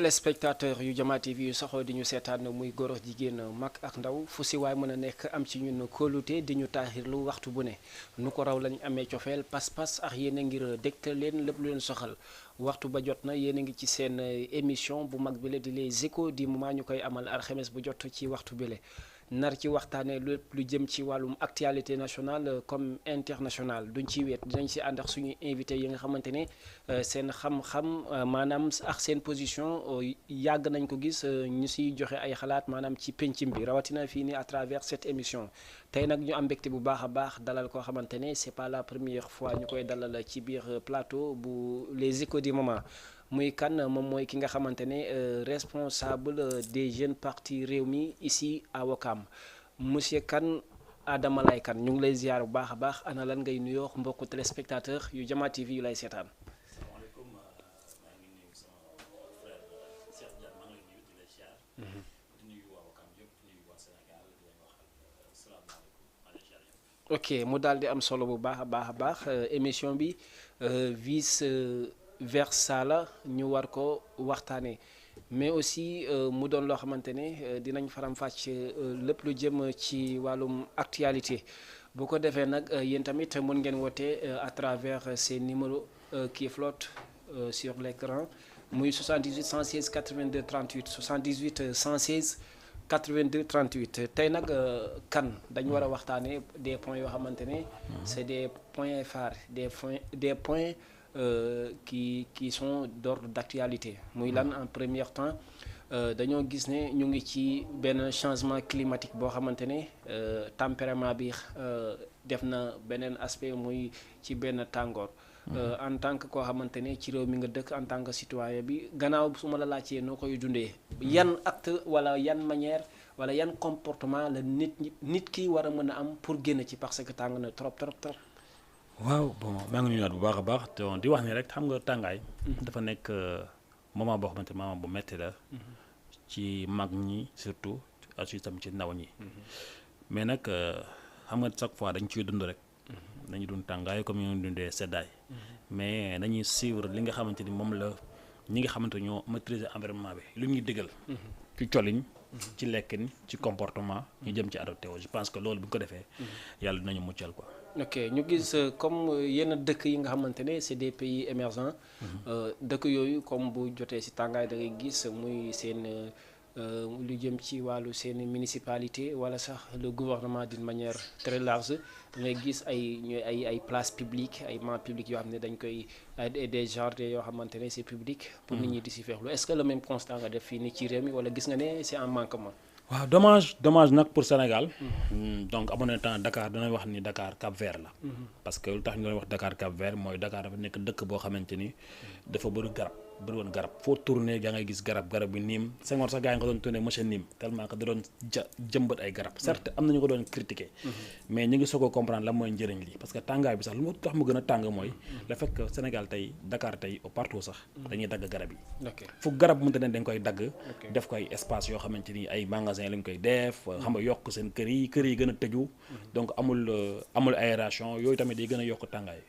téléspectateur yu Jama TV yu saxoo di ñu seetaan muy góor ak jigéen mag ak ndaw fu si waay mën a nekk am ci ñun kóolute di ñu taaxirlu waxtu bu ne nu ko raw lañ amee cofeel pas-pas ak yéen a ngir dégtal leen lépp lu leen soxal waxtu ba jot na yéen a ngi ci seen émission bu mag bi la di les échos du moment ñu koy amal alxames bu jot ci waxtu bi la nar ci waxtaanee lépp lu jëm ci wàllum actualité nationale comme internationale duñ ci weet dinañ si ànd ak suñu invité yi nga xamante ne seen xam-xam maanaam ak seen position yàgg nañ ko gis ñu siy joxe ay xalaat maanaam ci pencim bi rawatina fii nii à travers cette émission tey nag ñu am mbégte bu baax a baax dalal koo xamante ne c'est pas la première fois ñu koy dalal ci biir plateau bu les échos du moment muy kan moom mooy ki nga xamante ne responsable des jeunes partis Rewmi ici à Ouakam monsieur Kane Adama Lay Kane ñu ngi lay ziar bu baax a baax ana lan ngay nuyoo mbokku téléspectateur yu Jama TV yu lay seetaan. asalaamaaleykum maa ngi nuyu sama frère Cheikh Diagne maa ngi lay nuyu di la ziar. di nuyu waa Ouakam yëpp di nuyu waa Sénégal di leen wax asalaamaaleykum maa ngi lay ziar yëpp. ok mu daal di am solo bu baax a baax a baax émission bi vice versa la ñu war ko waxtaanee mais aussi mu doon loo xamante ne dinañ faram-fàcc lépp lu jëm ci wàllum actualité bu ko defee nag yéen tamit mën ngeen woote à travers ces numéros qui flottent sur l'écran muy 78 116 82 38 78 116 82 38 tey nag kan dañu war a waxtaanee des points yoo xamante ne c'est des points phares des points qui sont d'ordre d'actualité muy lan en premier temps dañoo gis ne ñu ngi ci benn changement climatique boo xamante ne tempérament bi def na beneen aspect muy ci benn tàngoor en tant que koo xamante ne ci réew mi nga dëkk en tant que citoyen bi gannaaw su ma la laajtee noo koy dundee yan acte wala yan manière wala yan comportement la nit ki war a mën a am pour génn ci parce que tàng na trop trop trop. waaw bon maa ngi nuyuwaat bu baax a baax te di wax ni rek xam nga tàngaay. dafa nekk moment boo xamante moment bu métti la. ci mag ñi surtout ak itam ci ndaw ñi. mais nag xam nga chaque fois dañ ciy dund rek. dañuy dund tàngaay comme ñu dundee seddaay. mais dañuy suivre li nga xamante ni moom la ñi nga xamante ñoo maîtriser environnement bi lu ñuy digal. ci coliñ ci lekkin ci comportement ñu jëm ci adopté wu je pense que loolu bu ñu ko defee. yàlla dinañu muccal quoi. ok ñu gis comme yenn dëkk yi nga xamante ne c'est des pays émergents dëkk yooyu comme bu jotee ci tàngaay da ngay gis muy seen lu jëm ci wàllu seen municipalité wala sax le gouvernement d'une manière très large da ngay gis ay places publiques ay bancs publics yoo xam ne dañ koy des jardins yoo xamante ne c'est public pour nit ñi di ci feexlu est-ce que le même constat nga def fii nii ci réew mi wala gis nga ne c'est un manquement. waaw dommage nag pour Sénégal. donc amoon na temps Dakar danañ wax ni Dakar Cap Vert la. parce que lu tax ñu doon wax Dakar Cap Vert mooy Dakar dafa nekk dëkk boo xamante ni dafa bëri woon garab foo tourné gaa ngay gis garab bi niim Senghor sax gaa yi nga ko doon tourné monsieur niim tellement que da doon jëmbat ay garab certes am na ñu ko doon critiquer mais ñu ngi soog a comprendre la mooy njëriñ li parce que tàngaay bi sax lu mu tax mu gën a tàng mooy le fait que Sénégal tey Dakar tey partout sax dañuy dagg garab yi fu garab mënta ne dañ koy dagg def ko ay espace yoo xamante ni ay magasin lañ koy def xam nga yokk seen kër yi gën a tëju donc amul aération yooyu tamit day gën a yokk tàngaay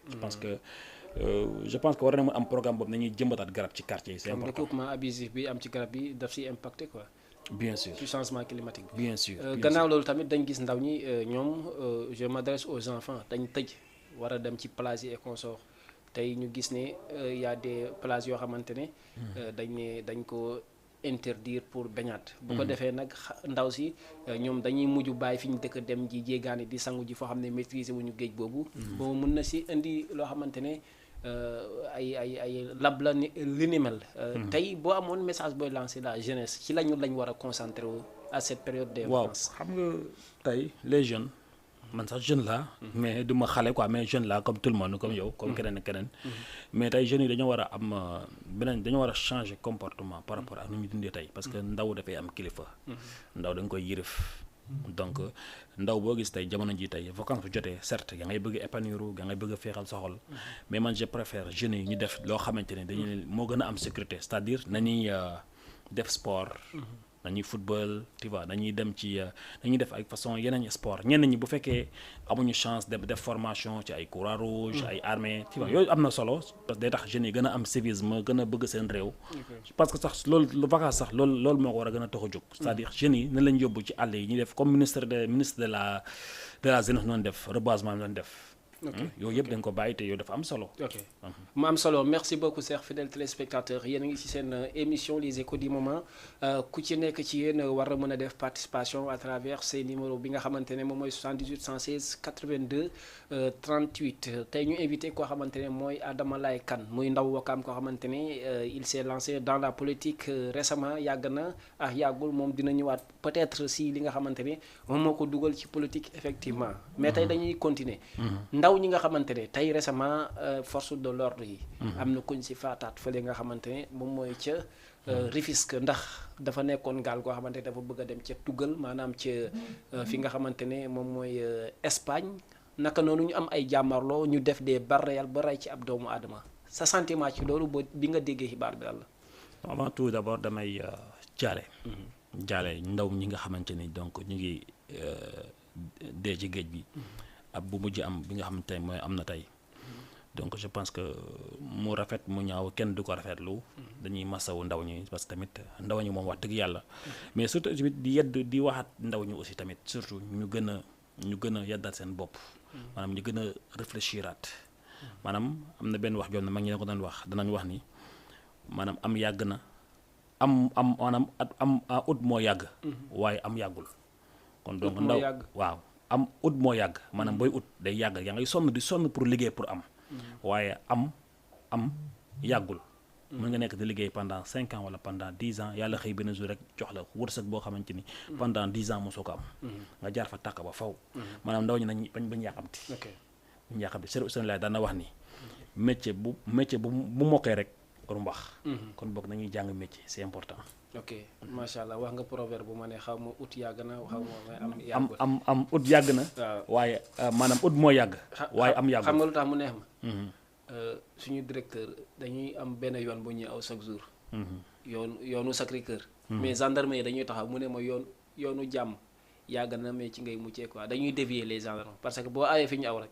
je pense que war na mën am programme boobu nañuy jëmbataat garab ci quartier yi c'est important. recoupement abusif bi am ci garab yi daf si impacté quoi. bien sûr ci changement climatique bi. bien sûr gannaaw loolu tamit dañ gis ndaw ñi ñoom je m'adresse aux enfants dañ tëj war a dem ci plage yi et consorts tey ñu gis ne y a des plages yoo xamante ne. dañ ko interdire pour baignade. bu ko defee nag ndaw si ñoom dañuy mujj bàyyi fi ñu dëkk dem ji jéegaane di sangu ji foo xam ne maîtriser wuñu géej boobu. boobu mun na si indi loo xamante ne. ay lab la li ni mel. tey boo amoon message booy lancer la jeunesse ci lañ war a concentrer wu à cette période de vacances. waaw xam nga tey les jeunes man sax jeune laa. mais du ma xale quoi mais jeune laa comme tout le monde comme yow. comme keneen ak keneen. mais tey jeunes yi dañoo war a am dañoo war a changer comportement par rapport ak nu ñu dundee tey parce que ndaw dafay am kilifa. ndaw da nga koy yërëf. donc ndaw boo gis tey jamono ji tey vacances bu jotee certes yaa ngay bëgg épanouir yaa ngay bëgg a féexal sa xol mais man je préfère jeunes yi ñu def loo xamante ne dañu moo gën a am sécurité c'est-à-dire nañuy def sport dañuy football tu vois dañuy dem ci dañuy def ay façon yeneen sport ñenn ñi bu fekkee amuñu chance def formation ci ay croix rouge ay armée tu vois yooyu am na solo parce que day tax jeunes yi gën a am civisme gën a bëgg seen réew parce que sax loolu vacance sax loolu moo ko war a gën a tax a jóg c'est-à-dire jeunes yi na lañ yóbbu ci àll yi ñuy def comme ministre de la jeunesse noonu def reboisement noonu def yooyu yëpp dañ ko bàyyi te yooyu dafa am solo. ok mu am solo merci beaucoup chers fidèles téléspectateurs yéen a ngi ci seen émission les échos du moment ku ci nekk ci yéen war a mën a def participation à travers ces numéros bi nga xamante ne moom mooy 78 116 82 38 tey ñu invité koo xamante ne mooy Adama Laye Kane muy ndaw Wakaam koo xamante ne il s'est lancé dans la politique récemment yàgg na yàggul moom dina ñëwaat peut-être si li nga xamante ne moom moo ko dugal ci politique effectivement mais tey dañuy continuer. ndaw ñi nga xamante ne tey récemment force de l'ordre yi am na kuñ si faataat fële nga xamante ne moom mooy ca Rufisque ndax dafa nekkoon gaal goo xamante ne dafa bëgg a dem ca Tugal maanaam ca fi nga xamante ne moom mooy Espagne naka noonu ñu am ay jàmmarloo ñu def des balles réelles ba rey ci ab doomu aadama sa sentiment ci loolu bi nga déggee xibaar bi la. avant tout d'abord damay jaale ndaw ñi nga xamante ni donc ñu ngi dee ci géej bi ab bu mujj am bi nga xamante ne mooy am na tey donc je pense que mu rafet mu ñaaw kenn du ko rafetlu dañuy masawu ndaw ñi parce que tamit ndaw ñi moom wax dëgg yàlla mais surtout tamit di waxaat ndaw ñi aussi tamit surtout ñu gën a yeddaat seen bopp maanaam ñu gën a réfléchiraat maanaam am na benn wax joon na mag ñi ne ko doon wax danañ wax ni maanaam am yàgg na maanaam am ut moo yàgg waaye am yàggul kon donc ndaw waaw am ut moo yàgg maanaam booy ut day yàgg yaa ngay sonn pour liggéey pour am waaye am yàggul mën nga nekk di liggéey pendant 5 ans wala pendant 10 ans yàlla xëy benn jour rek jox la wërsëg boo xamante ni pendant 10 ans mosoo ko am nga jaar fa tàkk ba faw maanaam ndaw ñi nañ bañ yàqamti buñu yàqamti Serigne Ousseynou Laye daan na wax ni métier bu mokkee rek rumbax kon boog nañuy jàng métier c'est important. ok macha allah wax nga proverbe bu ma ne xaw ma ut yàgg na xaw ma am ut yàgg na. waaye maanaam ut moo yàgg. waaye am yàggul xam nga lu tax mu neex ma. suñu directeur dañuy am benn yoon bu ñuy aw chaque jour. yoonu Sacré-Cœur. mais gendarmerie dañuy taxaw mu ne ma yoonu jàmm yàgg na mais ci ngay muccee quoi dañuy dévier les gendarmes parce que boo awee fi ñu aw rek.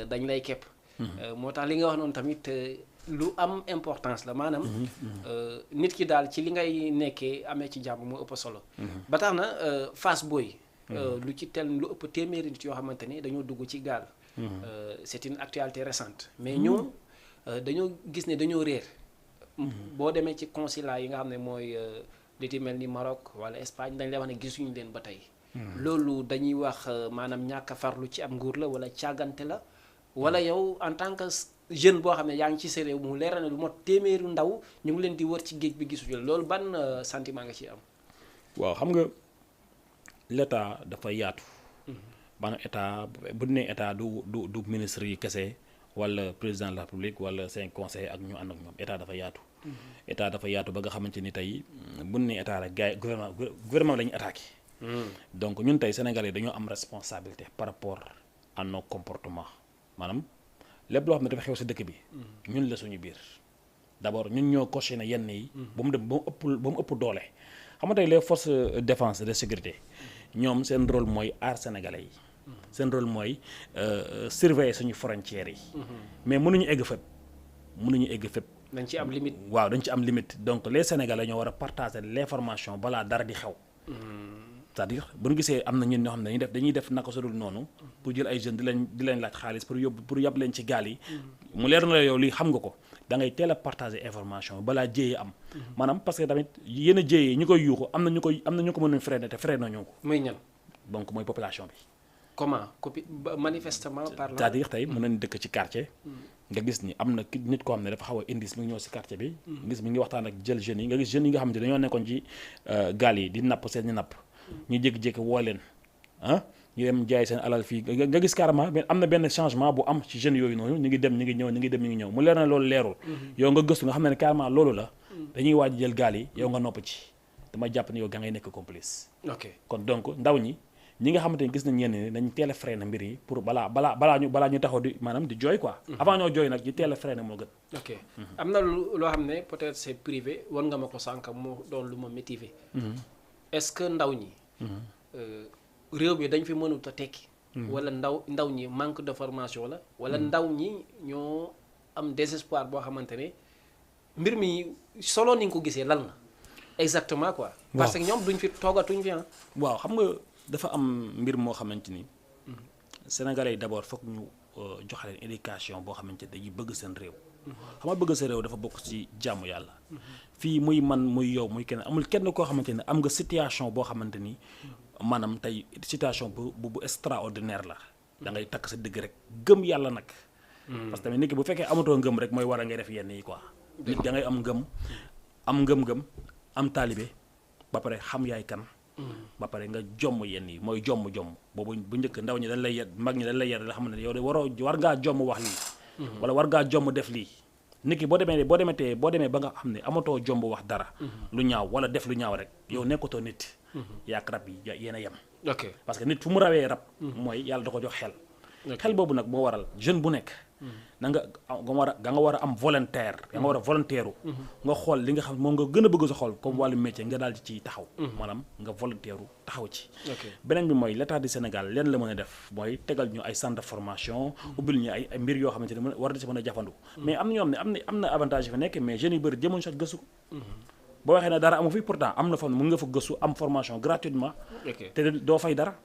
dañ lay képp. moo tax li nga wax noonu tamit. lu am importance la maanaam nit ki daal ci li ngay nekkee amee ci jàmm moo ëpp solo ba tax na Fass Boye lu ci tel lu ëpp téeméeri nit yoo xamante ni dañoo dugg ci gaal c'est une actualité récente mais ñoom dañoo gis ne dañoo réer boo demee ci consulat yi nga xam ne mooy li ci mel ni Maroc wala Espagne dañ lay wax ne gisuñu leen ba tey loolu dañuy wax maanaam ñàkk a farlu ci am nguur la wala càggante la wala yow en tant que jeune boo xam ne yaa ngi ci sa réew mu leeral ne lu mot téeméeru ndaw ñu ngi leen di wër ci géej bi gisuñu loolu ban sentiment nga ci am. waaw xam nga l'état dafa yaatu. maanaam état bu ne état du ministre yi kese wala président de la République wala seen conseil ak ñu ànd ak ñoom état dafa yaatu. état dafa yaatu ba nga xamante ni tey bu ne état rek gars yi gouvernement la ñu attaqué. donc ñun tey Sénégalais dañoo am responsabilité par rapport à nos comportements maanaam. lépp loo xam ne dafa xew si dëkk bi ñun la suñu biir d'abord ñun ñoo coché na yenn yi ba mu dem ba mu ëpp doole xam nga tey les forces de défense et de sécurité ñoom seen rôle mooy aar sénégalais yi seen rôle mooy surveiller suñu frontières yi mais mënuñu egg fépp dañ ci am limite waaw dañ ci am limite donc les sénégalais ñoo war a partager l'information balaa dara di xew c'est-à-dire bu ñu gisee am na ñun ñoo xam ne dañuy def naka sudul noonu pour jël ay jeunes di leen laaj xaalis pour yóbbu leen ci gaal yi mu leer na la yow lii xam nga ko da ngay teel a partager information balaa jéyee am maanaam parce que tamit yenn jéyee ñu koy yuuxu am na ñu ko mënuñ freiner te freiner nañu ko muy ñan donc mooy population bi comment manifestement parlant c'est-à-dire tey mën nañ dëkk ci quartier nga gis ni am na nit koo xam ne dafa xaw a indis mi ngi ñëw si quartier bi gis mi ngi waxtaan ak jël jeunes yi nga gis jeunes yi nga xam ne dañoo nekkoon ci gaal yi di napp seen napp ñu jékki-jékki woo leen ñu dem jaay seen alal fii nga gis carrément mais am na benn changement bu am ci jeunes yooyu noonu ñu ngi dem ñu ngi ñëw mu leer na loolu leerul yow nga gëstu nga xam ne carrément loolu la dañuy waaj jël gaal yi yow nga nopp ci dama jàpp ne yow ga ngay nekk complice kon donc ndaw ñi nga xamante ni gis nañ ñenn ni nañ teel a freiner mbir yi pour balaa ñu taxaw di maanaam di jooy quoi avant ñoo jooy nag ñu teel a freiner moo gën am na loo xam ne peut-être c'est privé war nga ma ko sànq moo doon lu ma motivé est-ce que ndaw ñi réew mi dañ fi mënut a tekki wala ndaw ñi manque de formation la wala ndaw ñi ñoo am désespoir boo xamante ne mbir mi solo ni nga ko gisee lan la exactement quoi. parce que ñoom duñ fi toogatuñ fi waaw xam nga dafa am mbir moo xamante ni sénégalais yi d'abord foog ñu jox leen éducation boo xamante ne dañuy bëgg seen réew. xam nga bëgg sa réew dafa bokk ci jàmm yàlla. fii muy man muy yow muy kenn amul kenn koo xamante ni am nga situation boo xamante ni maanaam tey situation bu extraordinaire la. da ngay takk sa dëgg rek gëm yàlla nag. parce que tamit nit ki bu fekkee amatoo ngëm rek mooy war a ngay def yenn yi quoi. nit da ngay am ngëm am ngëm-ngëm am taalibe ba pare xam yaay kan. ba pare nga jomm yenn yi mooy jomm boobu bu njëkk ndaw ñi dañ lay yedd mag ñi dañ lay yedd la xam ne yow de war ngaa jomm wax lii. wala war ngaa jomm def lii. nit ki boo demee ba nga xam ne amatoo jomb wax dara. lu ñaaw wala def lu ñaaw rek yow nekkatoo nit. yaak rab yi yéen a yem. ok parce que nit fu mu rawee rab. mooy yàlla da ko jox xel. xel boobu nag moo waral jeune bu nekk. na nga war a am volontaire. nga war a volontaire nga xool li nga xam moom nga gën a bëgg sa xool comme wàllu métier nga daal di ci taxaw. maanaam nga volontaire taxaw ci. beneen bi mooy l'état du Sénégal leen la mën a def mooy tegal ñu ay centre de formation. ubbil ñu ay mbir yoo xamante ne war na si mën a jafandu. mais am na ñoo xam ne am na avantage yi fa nekk mais jeunes yu bëri jëmoon sax gëstu. boo waxee ne dara amu fi pourtant am na fa mën nga fa gëstu am formation gratuitement. te doo fay dara.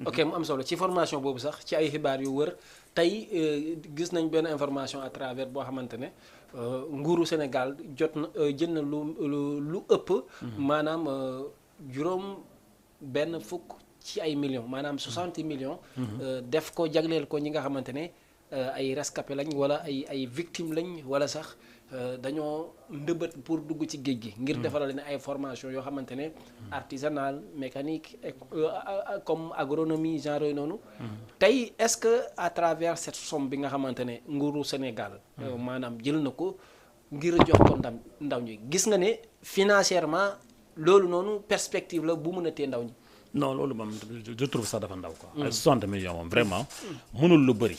ok mu am solo ci formation boobu sax ci ay xibaar yu wër tey gis nañ benn information à travers boo xamante ne nguuru Sénégal jël na lu ëpp. maanaam juróom benn fukk ci ay millions maanaam 60 millions. def ko jagleel ko ñi nga xamante ne ay rescapé lañ wala ay victimes lañ wala sax dañoo ndëbët pour dugg ci géej gi. ngir defaral leen ay formation yoo xamante ne artisanal mécanique comme agronomie genre yooyu noonu. tey est-ce que à travers cette somme bi nga xamante ne nguuru Sénégal. maanaam jël na ko ngir jox ko ndaw ñi gis nga ne financièrement loolu noonu perspective la bu mën a tee ndaw ñi. non loolu moom je trouve ça dafa ndaw quoi. ay 60 millions moom vraiment mënul lu bëri.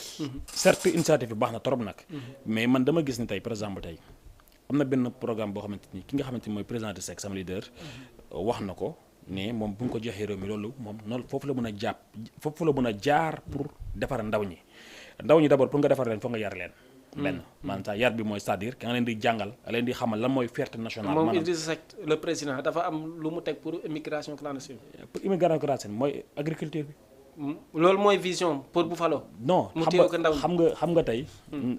certes initiative bi baax na trop nag. mais man dama gis ni tey par exemple tey am na benn programme boo xamante ni ki nga xamante ni mooy président de SEC sama leader wax na ko ne moom bu ñu ko joxee réew mi loolu moom noonu foofu la mën a jaar pour defar ndaw ñi d'abord pour nga defar leen foog nga yar leen. benn maanaam sax yar bi mooy c'est-à-dire ka nga leen di jàngal leen di xamal lan mooy fierté nationale. moom Idrissa Seck le président dafa am lu mu teg pour immigration clandestine. pour immigration clandestine mooy agriculture bi. loolu mooy vision pour bu faloo. non xam nga tey.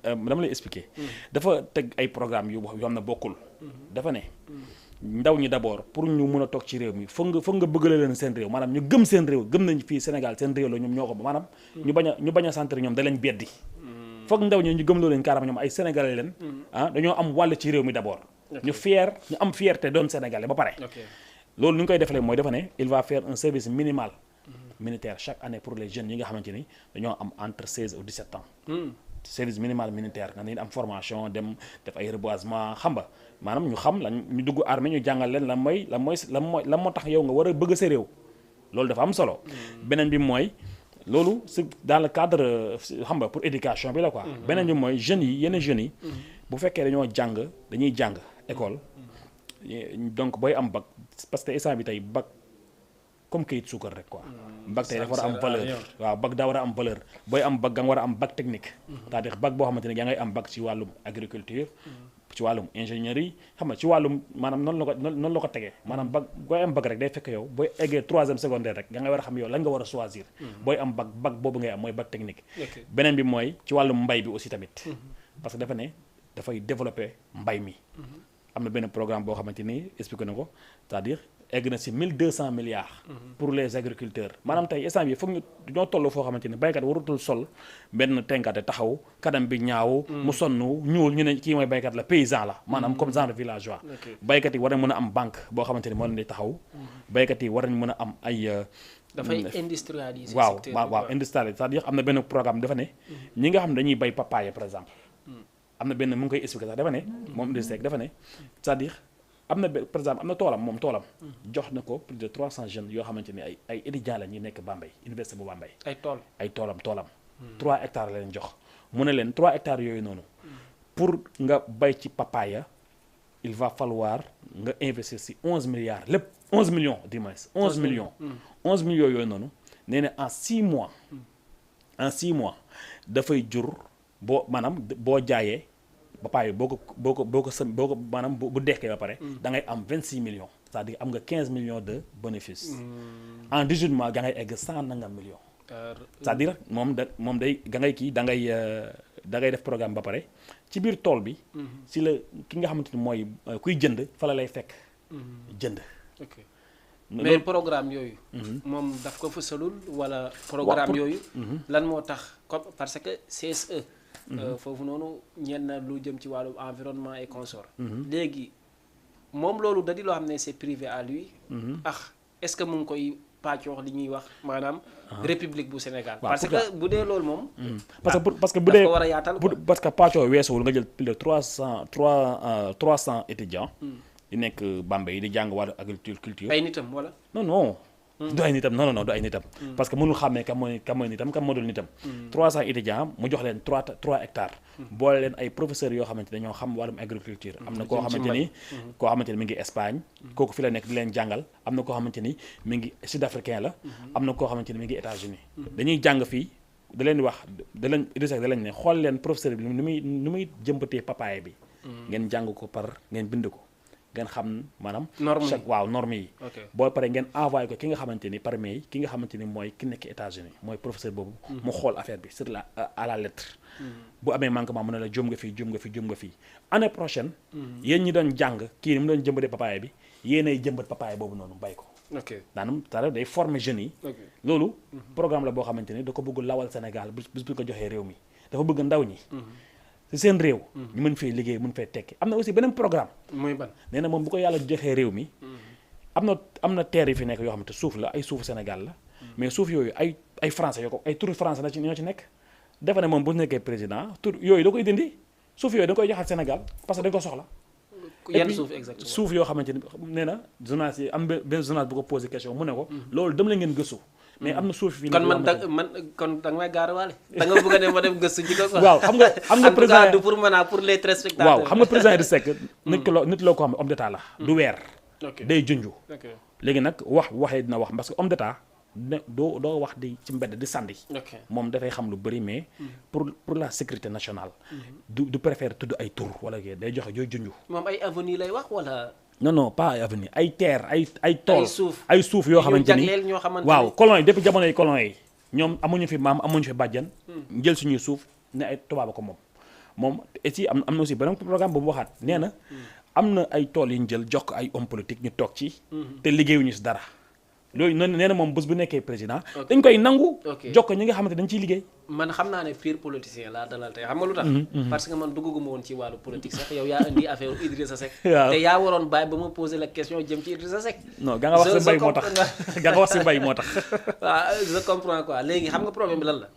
dama lay expliquer. dafa teg ay programme yu xam ne bokkul. dafa ne ndaw ñi d'abord pour ñu mun a toog ci réew mi foog nga bëggale leen seen réew maanaam ñu gëm seen réew gëm nañ fii Sénégal seen réew la ñoom ñoo ko maanaam. ñu bañ a centre ñoom da leen beddi. foog ndaw ñi ñu gëm loo leen carrément ñoom ay sénégalais leen. dañoo am wàll ci réew mi d'abord. ñu am fierté doon sénégalais ba pare. loolu ni ñu koy defalee mooy dafa ne il va faire un service minimal. militaire chaque année pour les jeunes yi nga xamante ni dañoo am entre 16 ou 17 ans. service minimal militaire nga dañuy am formation dem def ay reboisement xam nga maanaam ñu xam lan ñu dugg armée ñu jàngal leen lan moo tax yow nga war a bëgg sa réew loolu dafa am solo. beneen bi mooy. loolu c'est dans le cadre xam nga pour éducation bi la quoi. beneen bi mooy yenn jeunes yi. bu fekkee dañuy jàng école. donc booy am bac parce que instant bi tey bac comme kayit suukar rek quoi. bac tey dafa war a am valeur waaw bac daa war a am valeur booy am bac nga war a am bac technique. c'est-à-dire bac boo xamante ne yaa ngay am bac ci wàllum agriculture. ci wàllum ingénierie xam nga ci wàllum maanaam noonu la ko tegee maanaam bac booy am bac rek day fekk yow booy eggee 3e secondaire rek nga war a xam yow lan nga war a choisir. booy am bac boobu ngay am mooy bac technique. beneen bi mooy ci wàllum mbay bi aussi tamit. parce que dafa ne dafay développer mbay mi. am na benn programme boo xamante ni expliqué na ko c'est-à-dire egg na si 1200 milliards. pour les agriculteurs maanaam tey instant bi foog ñoo toll foo xamante ni baykat warutul sol benn tenkaate taxaw kanam bi ñaaw. mu sonn ñuul ñu ne kii mooy baykat la paysan la maanaam comme genre villageois. baykat yi war nañ mën a am banque boo xamante ni moo leen di taxaw. baykat yi war nañ mën a am ay. dafay industrialiser. waaw industrialiser c'est-à-dire am na benn programme dafa ne. ñi nga xam ne dañuy bay papaye par exemple. am na benn mu ngi koy expliquer sax dafa ne. moom Idrissa Seck dafa ne c'est-à-dire. am na par exemple am na toolam jox na ko plus de 300 jeunes yoo xamante ni ay étudiants la ñuy nekk Bambey université bu Bambey. ay toolam 3 hectares la leen jox mu ne leen 3 hectares yooyu noonu pour nga bay ci papaya il va falloir nga investir si 11 milliards lépp 11 millions du moins 11 millions 11 millions yooyu noonu nee na en 6 mois en 6 mois dafay jur boo maanaam boo jaayee ba pare boo ko maanaam bu dekkee ba pare da ngay am 26 millions c'est-à-dire am nga 15 millions de bénéfices en 18 mois da ngay egg 100 nangam millions c'est-à-dire moom day da ngay kii da ngay def programme ba pare ci biir tool bi si la ki nga xamante ni mooy kuy jënd fa la lay fekk jënd mais programme yooyu moom daf ko fësalul wala programme yooyu lan moo tax comme parce que CSE foofu noonu ñenn lu jëm ci wàllu environnement et consort léegi moom loolu da di loo xam ne c'est privé à lui est-ce que mu ngi koy pàccoox li ñuy wax maanaam république bu Sénégal parce que bu dee loolu moom parce que bu dee war a yaatal parce que pàccoo weesuwul nga jël plus de 300 étudiants yi nekk Bambey yi di jàng wàllu agriculture culture ay nitam wala non du ay nitam non du ay nitam parce que mënul xàmmee kam mooy nitam kam moo dul nitam 300 étudiants mu jox leen 3 hectares boole leen ay professeurs yoo xamante ne dañoo xam wàllum agriculture am na koo xamante ni mi ngi Espagne kooku fi la nekk di leen jàngal am na koo xamante ni mi ngi sud africain la am na koo xamante ni mi ngi États-Unis dañuy jàng fii da leen wax da leen ne xool leen professeur bi nu muy jëmbatee papaye bi ngeen jàng ko par ngeen bind ko ngeen xam maanaam norme yi boo pare ngeen envoyé ko ki nga xamante ni par mail ki nga xamante ni mooy ki nekk États-Unis mooy professeur boobu mu xool affaire bi sur à la lettre bu amee manquement mu ne la jëm nga fii année prochaine yéen ñi doon jàng kii ni mu doon jëmbatee papaye bi yéenay jëmbat papaye boobu noonu bay ko daanam tara day former jeunes yi loolu programme la boo xamante ni da ko bëgg lawal Sénégal bis bu ko joxee réew mi dafa bëgg ndaw ñi ci seen réew ñu mën fee liggéey mën fee tekki am na aussi beneen programme mooy ban nee na moom bu ko yàlla joxee réew mi am na terre yi fi nekk yoo xamante suuf la ay suufu Sénégal la mais suuf yooyu ay français yoo ko ay turu français ñoo ci nekk defe ne moom bu nekkee président tur yooyu da koy dindi suuf yooyu da koy joxaat Sénégal parce que dañ ko soxla yan suuf exactement suuf yoo xamante ni nee na journaliste yi am benn journaliste bu ko posé question mu ne ko loolu dem la ngeen gëstu mais am na suuf fi kon da nga may gaarawaale da nga bëgg a dem ma dem gëstu ji ko quoi waaw xam nga président du pour maintenant pour les téléspectateurs waaw xam nga président Idrissa Seck nit loo ko xam ne homme d'état la du weer day junju léegi nag waxee dina wax parce que homme d'état doo wax di ci mbedd di sànni moom dafay xam lu bëri mais pour la sécurité nationale du préfère tudd ay tur wala day joxe jooy junju moom ay avenue lay wax wala non pas ay avenue ay terre ay tool ay suuf yoo xamante ni waaw colon yi depuis jamono yi colon yi ñoom amuñu fi maam amuñu fi bàjjan jël suñuy suuf ne ay tubaab ko moom et si am na aussi beneen programme bu mu waxaat nee na am na ay tool yu ñu jël jox ko ay homme politique ñu toog ci te liggéeyuñu si dara loolu noonu nee na moom bés bu nekkee président dañ koy nangu jox ko ñi nga xamante dañ ciy liggéey man xam naa ne pire politicien laa dalal tey xam nga lu tax parce que man dugguma woon ci wàllu politique sax yow yaa indi affaire Idrissa Seck te yaa waroon bàyyi ba ma posé la question jëm ci Idrissa Seck non ga nga wax si mbay moo tax ga nga wax si mbay moo tax waaw je comprends quoi léegi xam nga problème bi lan la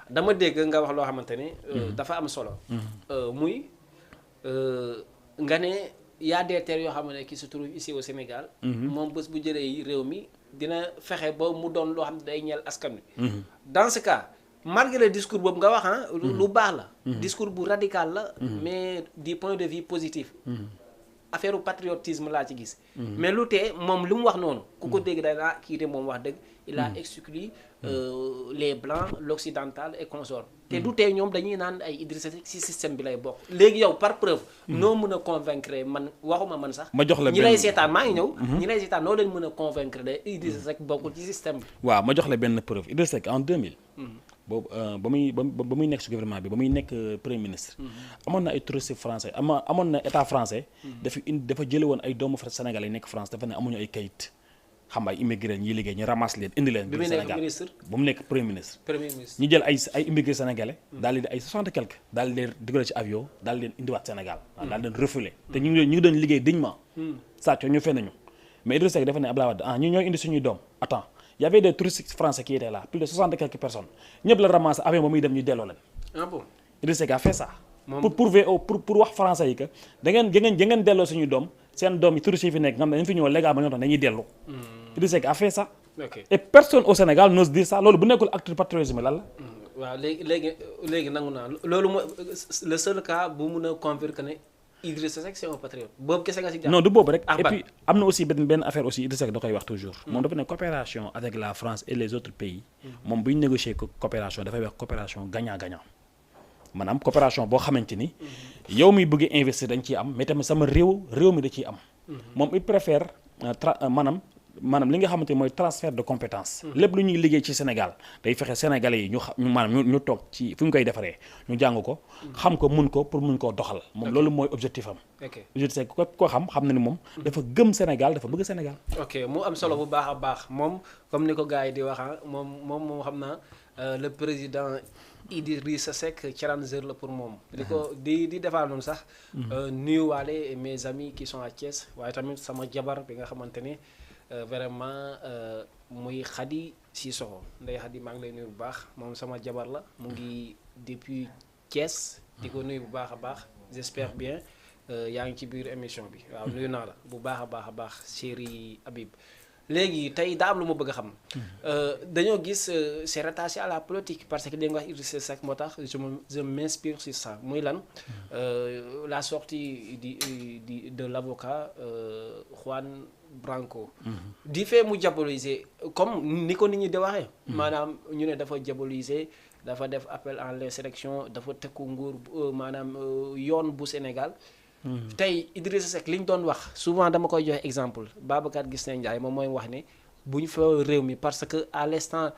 dama dégg nga wax loo xamante ne dafa am solo muy nga ne y a des terres yoo xam ne qui se trouvent ici au Sénégal moom bés bu jëlee réew mi dina fexe ba mu doon loo xam ne day ñeel askan wi dans ce cas malgré discours boobu nga wax lu baax la discours bu radical la mais du point de vue positif affaire patriotisme laa ci gis mais lu tee moom li mu wax noonu ku ko dégg danaa kii de moom wax dëgg il a exclu les blancs l'occidental et consort te du tee ñoom dañuy naan ay Idrissa Seck ci système bi lay bokk léegi yow par preuve noo mën a convaincre man waxuma man sax ma jox la ñi lay seetaan maa ngi ñëw ñi lay seetaan noo leen mën a convaincre de Idrissa Seck bokkul ci système bi waaw ma jox la benn preuve Idrissa Seck en 2000 boobu ba muy nekk ci gouvernement bi ba muy nekk premier ministre amoon na ay touristes français amoon na état français dafa jële woon ay doomu sénégalais yi nekk France dafa ne amuñu ay kayit xam ay immigré ñi liggéey ñu ramasse leen indi leen biir Sénégal ba mu nekk premier ministre ñu jël ay immigré sénégalais daal di ay 60 et quelques daal di leen dugal ci avion daal di leen indiwaat Sénégal waaw daal di leen refoulé te ñu ngi doon liggéey dignement sàcc ñu fen nañu mais Idrissa Seck dafa ne Abdoulaye Wade ñu ñooy indi suñuy doom attends y avait des touristes français qui étaient là plus de 60 et quelques personnes ñëpp la ramasse avion ba muy dem ñu delloo leen Idrissa Seck a fait ça pour wax français yi que da ngeen delloo suñuy doom seen doom yi touristes yi fi nekk nga xam ne dañu fi ñëw légalement ñoo tax dañuy dellu Idrissa Seck a fait ça et personne au Sénégal n'ose dire ça loolu bu nekkul acte patriotisme lan la waaw léegi nangu naa loolu mooy le seul cas bu mun a convaincre ne Idrissa Seck c'est un patriote boobu kese nga si jàpp. non du boobu rek. ak et ban puis am na aussi benn affaire aussi Idrissa Seck da koy wax toujours. moom dafa ne coopération avec la France et les autres pays. moom bu ñu négocier coopération dafay wax coopération gagnant-gagnant. maanaam coopération boo xamante ni. yow mi bëgg investir dañ ciy am mais tamit sama réew mi da ciy am. moom il préfère maanaam li nga xamante ni mooy transfert de compétence. lépp lu ñuy liggéey ci Sénégal day fexe sénégalais yi ñu toog ci fu ñu koy defaree ñu jàng ko. xam ko mun ko pour mun koo doxal. moom loolu mooy objectif am. ok objectif ko xam na ni moom. dafa gëm Sénégal dafa bëgg Sénégal. ok mu am solo bu baax a baax moom comme ni ko gars yi di wax moom xam naa le président Idrissa Seck challenger la pour moom. di defal noonu sax. nuyuwaale mes amis qui sont à Thiès waaye tamit sama jabar bi nga xamante ne. Vraiment muy Khady Sissoko Ndeye Khady maa ngi lay nuyu bu baax moom sama jabar la mu ngi depuis Thiès di ko nuyu bu baax a baax j'espère bien yaa ngi ci biir émission bi waaw nuyu naa la bu baax a baax chéri Habib léegi tey daa am lu ma bëgg a xam dañoo gis c'est rattaché à la politique parce que dañu wax Idrissa Seck moo tax je m'inspire sur ça muy lan la sortie de l'avocat Juan Branco. di fee mu diaboliser comme ni ko nit ñi di waxee. maanaam ñu ne dafa diaboliser dafa def appel à l'insurrection dafa tekku nguur maanaam yoon bu Sénégal. tey Idrissa Seck li ñu doon wax souvent dama koy joxe exemple Babacar Guissé Ndiaye moom mooy wax ne bu ñu fa réew mi parce que à l'instant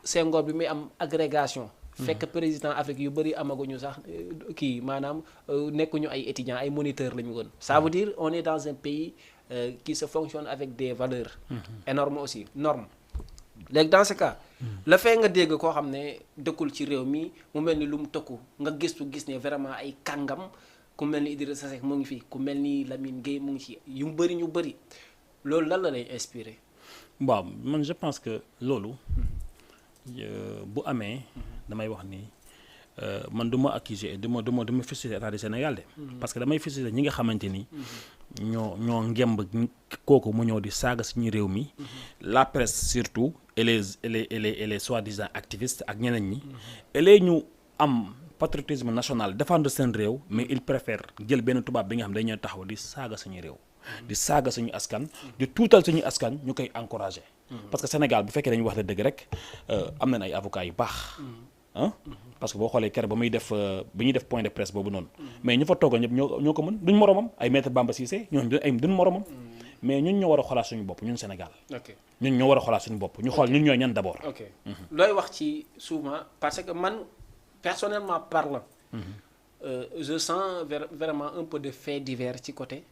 Senghor bi muy am agrégation. fekk président Afrique yu bëri amaguñu sax kii maanaam nekkuñu ay étudiants ay moniteurs la ñu woon. ça veut dire on est dans un pays. Qui se fonctionne avec des valeurs énormes aussi normes léegi dans ce cas la fee nga dégg koo xam ne dëkkul ci réew mi mu mel ni lu mu tëkku nga gis ne vraiment ay kàngam ku mel ni Idrissa Seck mu ngi fi ku mel ni Lamine Gueye mu ngi ci yu ñu bëri loolu lan la lay inspiré. waaw man je pense que loolu bu amee damay wax ni man du ma accuser du ma fustiger état du Sénégal de. parce que damay fustiger ñi nga xamante ni. ñoo ngemb kooku mu ñëw di saaga suñu réew mi. la presse surtout et les soi-disant activistes ak ñeneen ñi. et ñu am patriotisme national défendre seen réew mais il préfère jël benn tubaab bi nga xam day ñëw taxaw di saaga suñu réew. di saaga suñu askan. di tuutal suñu askan ñu koy encourager. parce que Sénégal bu fekkee dañuy wax dëgg rek am nañ ay avocats yu baax. parce que boo xoolee kere ba ñuy def point de presse boobu noonu. mais ñu fa toogal ñëpp ñoo ko mën duñ moromam ay maître Bamba Cissé ñooñu duñ moromam. mais ñun ñoo war a xoolaat suñu bopp ñun Sénégal. ñun ñoo war a xoolaat suñu bopp ñu xool ñun ñooy ñan d'abord. looy wax ci souvent parce que man personnellement parlant. je sens vraiment un peu de fait divers ci côté.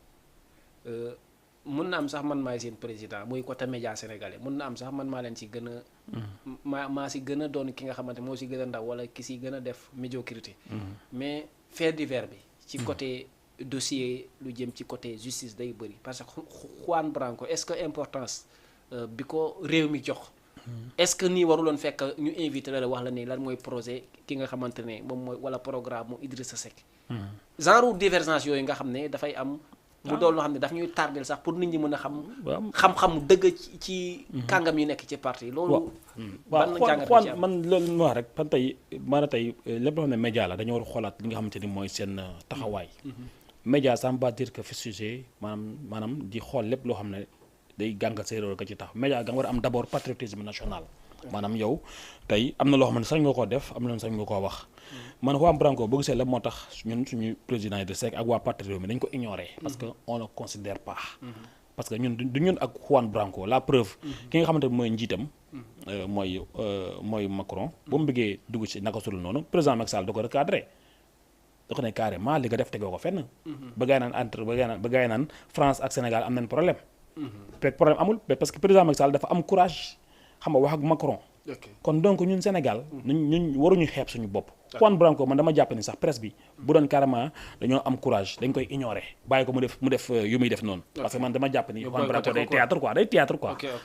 mun na am sax man maay seen président muy côté média sénégalais mun na am sax man maa leen ci gën a. maa si gën a doon ki nga xamante moo si gën a ndaw wala ki si gën a def médiocrité. mais fait divers bi. ci côté dossier lu jëm ci côté justice day bëri parce que Juan Branco est-ce que importance bi ko réew mi jox. est-ce que nii waruloon fekk ñu invité la wax la ni lan mooy projet ki nga xamante ne moom mooy wala programme mu Idrissa Seck. genre divergence yooyu nga xam ne dafay am. mu doon loo xam ne daf ñuy tardel sax pour nit ñi mën a xam-xamu dëgg ci kàngam yi nekk ci parti loolu. ban jàngat waaw man loolu ma wax rek man tey lépp loo xam ne média la dañoo war a xoolaat li nga xamante ni mooy seen taxawaay. média ça ne veut pas dire que fi sujet maanaam di xool lépp loo xam ne day gàngal say réew ka ci tax média nga war a am d'abord patriotisme national. maanaam yow tey am na loo xam ne sañ nga koo def am na sañ nga koo wax. man Juan Branco boo gisee la moo tax ñun suñu président Idrissa Seck ak waa parti réew mi dañ ko ignorer. parce que on ne considère pas. parce que ñun du ñun ak Juan Branco la preuve. ki nga xamante ne mooy njiitam. mooy Macron. ba mu bëggee dugg ci naka sul noonu président Macky Sall da ko recadré. da ko ne carrément li nga def tegoo ko fenn. ba gaay naan France ak Sénégal am nañ problème. fekk problème amul parce que président Macky Sall dafa am courage xam nga wax ak Macron. kon donc ñun Sénégal ñun waruñu xeeb suñu bopp. Juan Branco man dama jàpp ni sax presse bi bu doon carrément dañoo am courage dañ koy ignorer bàyyi ko mu def yu muy def noonu. parce que man dama jàpp ni Juan Branco day théâtre quoi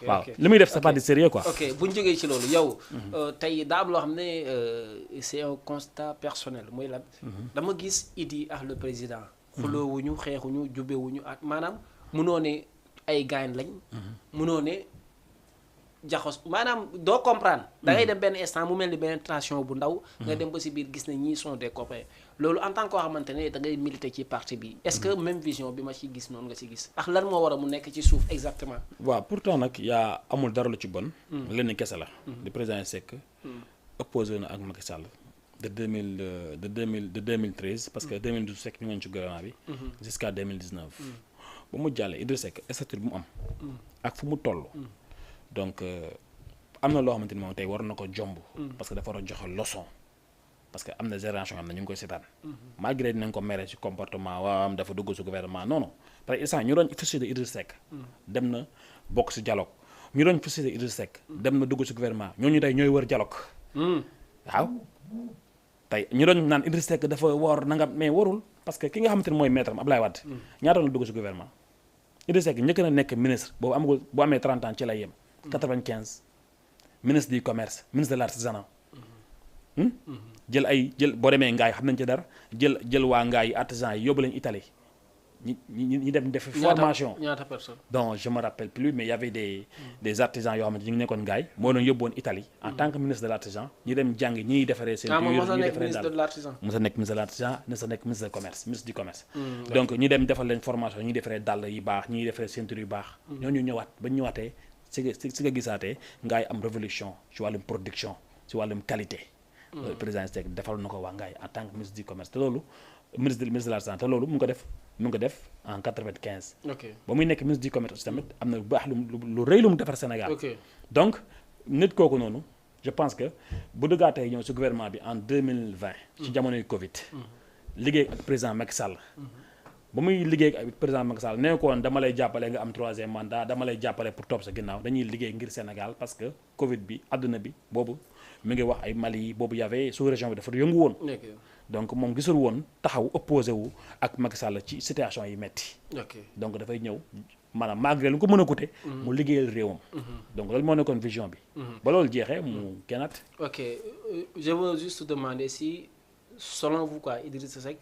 waaw li muy def c'est pas du sérieux quoi. ok bu ñu jógee ci loolu yow. tey daa am loo xam ne c'est un constat personnel mooy lan. dama gis Idi ak le président. xuloowuñu xeexuñu jubewuñu ak maanaam munoo ne ay gaañ lañ. munoo ne jaxos maanaam doo comprendre. da ngay dem benn instant mu mel ni benn tension bu ndaw. nga dem ba si biir gis ne ñii sont des copains. loolu en tant que koo xamante ne da ngay militer ci parti bi. est-ce que même vision bi ma ci gis noonu nga ci gis. ak lan moo war a mu nekk ci suuf exactement. waaw pourtant nag yaa amul dara lu ci bon. lenn kese la. le président Seck. opposé na ak Macky Sall. de 2013 parce que 2012 Seck ñu ngi ci gouvernement bi. jusqu'à 2019. ba mu jàllee Idrissa Seck statut bu mu am. ak fu mu toll. donc am na loo xamante ni moom tey war na ko jomb. parce que dafa war a joxe leçon. parce que am na génération am na ñu ngi koy seetaan. malgré dinañ ko mere ci comportement waam dafa dugg ci gouvernement non non par exemple ñu doon frustré Idrissa Seck. dem na bokk ci dialogue ñu doon frustré Idrissa Seck. dem na dugg ci gouvernement ñooñu tey ñooy wër dialogue. waaw tey ñu doon naan Idrissa Seck dafa woor nangam mais warul parce que ki nga xamante ni mooy maître am Abdoulaye Wade. ñaata la dugg ci gouvernement. Idrissa Seck njëkk na nekk ministre boobu amagul bu amee 30 ans ci lay yem. 95 ministre du commerce ministre de l'artisanat. jël boo demee ngaay xam nañ ci dara jël waa ngaay artisans yi yóbbu leen Italie ñi dem def formation. ñaata personne. donc je me rappelle plus mais y avait des artisans yoo xamante ñu ngi nekkoon ngaay moo doon yóbbuwoon Italie en tant que ministre de l'artisan ñi dem jàng ñiy defaree seen moom mos a nekk ministre de l'artisan. mos a nekk ministre de l'artisan mos a nekk ministre de commerce ministre du commerce. donc ñi dem defal leen formation ñi defaree dàll yu baax ñi defaree ceinture yu baax. ñooñu ñëwaat ba ñu ñëwaatee si nga gisaatee ngaay am révolution ci wàllum production ci wàllum qualité. président Seck defal na ko waa ngaay en tant que ministre du commerce te loolu ministre de l'artisan te loolu mu ngi ko def en 95. ok ba muy nekk ministre du commerce aussi tamit am na lu baax lu rëy lu mu defar Sénégal. ok donc nit kooku noonu je pense que bu dëggaatee ñëw ci gouvernement bi en 2020. ci jamonoy Covid. liggéey ak président Macky Sall. ba muy liggéey ak président Macky Sall nee ko woon dama lay jàppale nga am 3e mandat dama lay jàppale pour topp sa ginnaaw dañuy liggéey ngir Sénégal parce que Covid bi àdduna bi boobu mi ngi wax ay Mali boobu y avait sous région bi dafa yëngu woon. donc moom gisul woon taxaw opposé wu ak Macky Sall ci situation yi metti donc dafay ñëw maanaam malgré lu ko mën a coûter. mu liggéeyal réewam. donc loolu moo nekkoon vision bi. ba loolu jeexee mu kennaat. ok je veux juste demander si selon vous quoi Idrissa Seck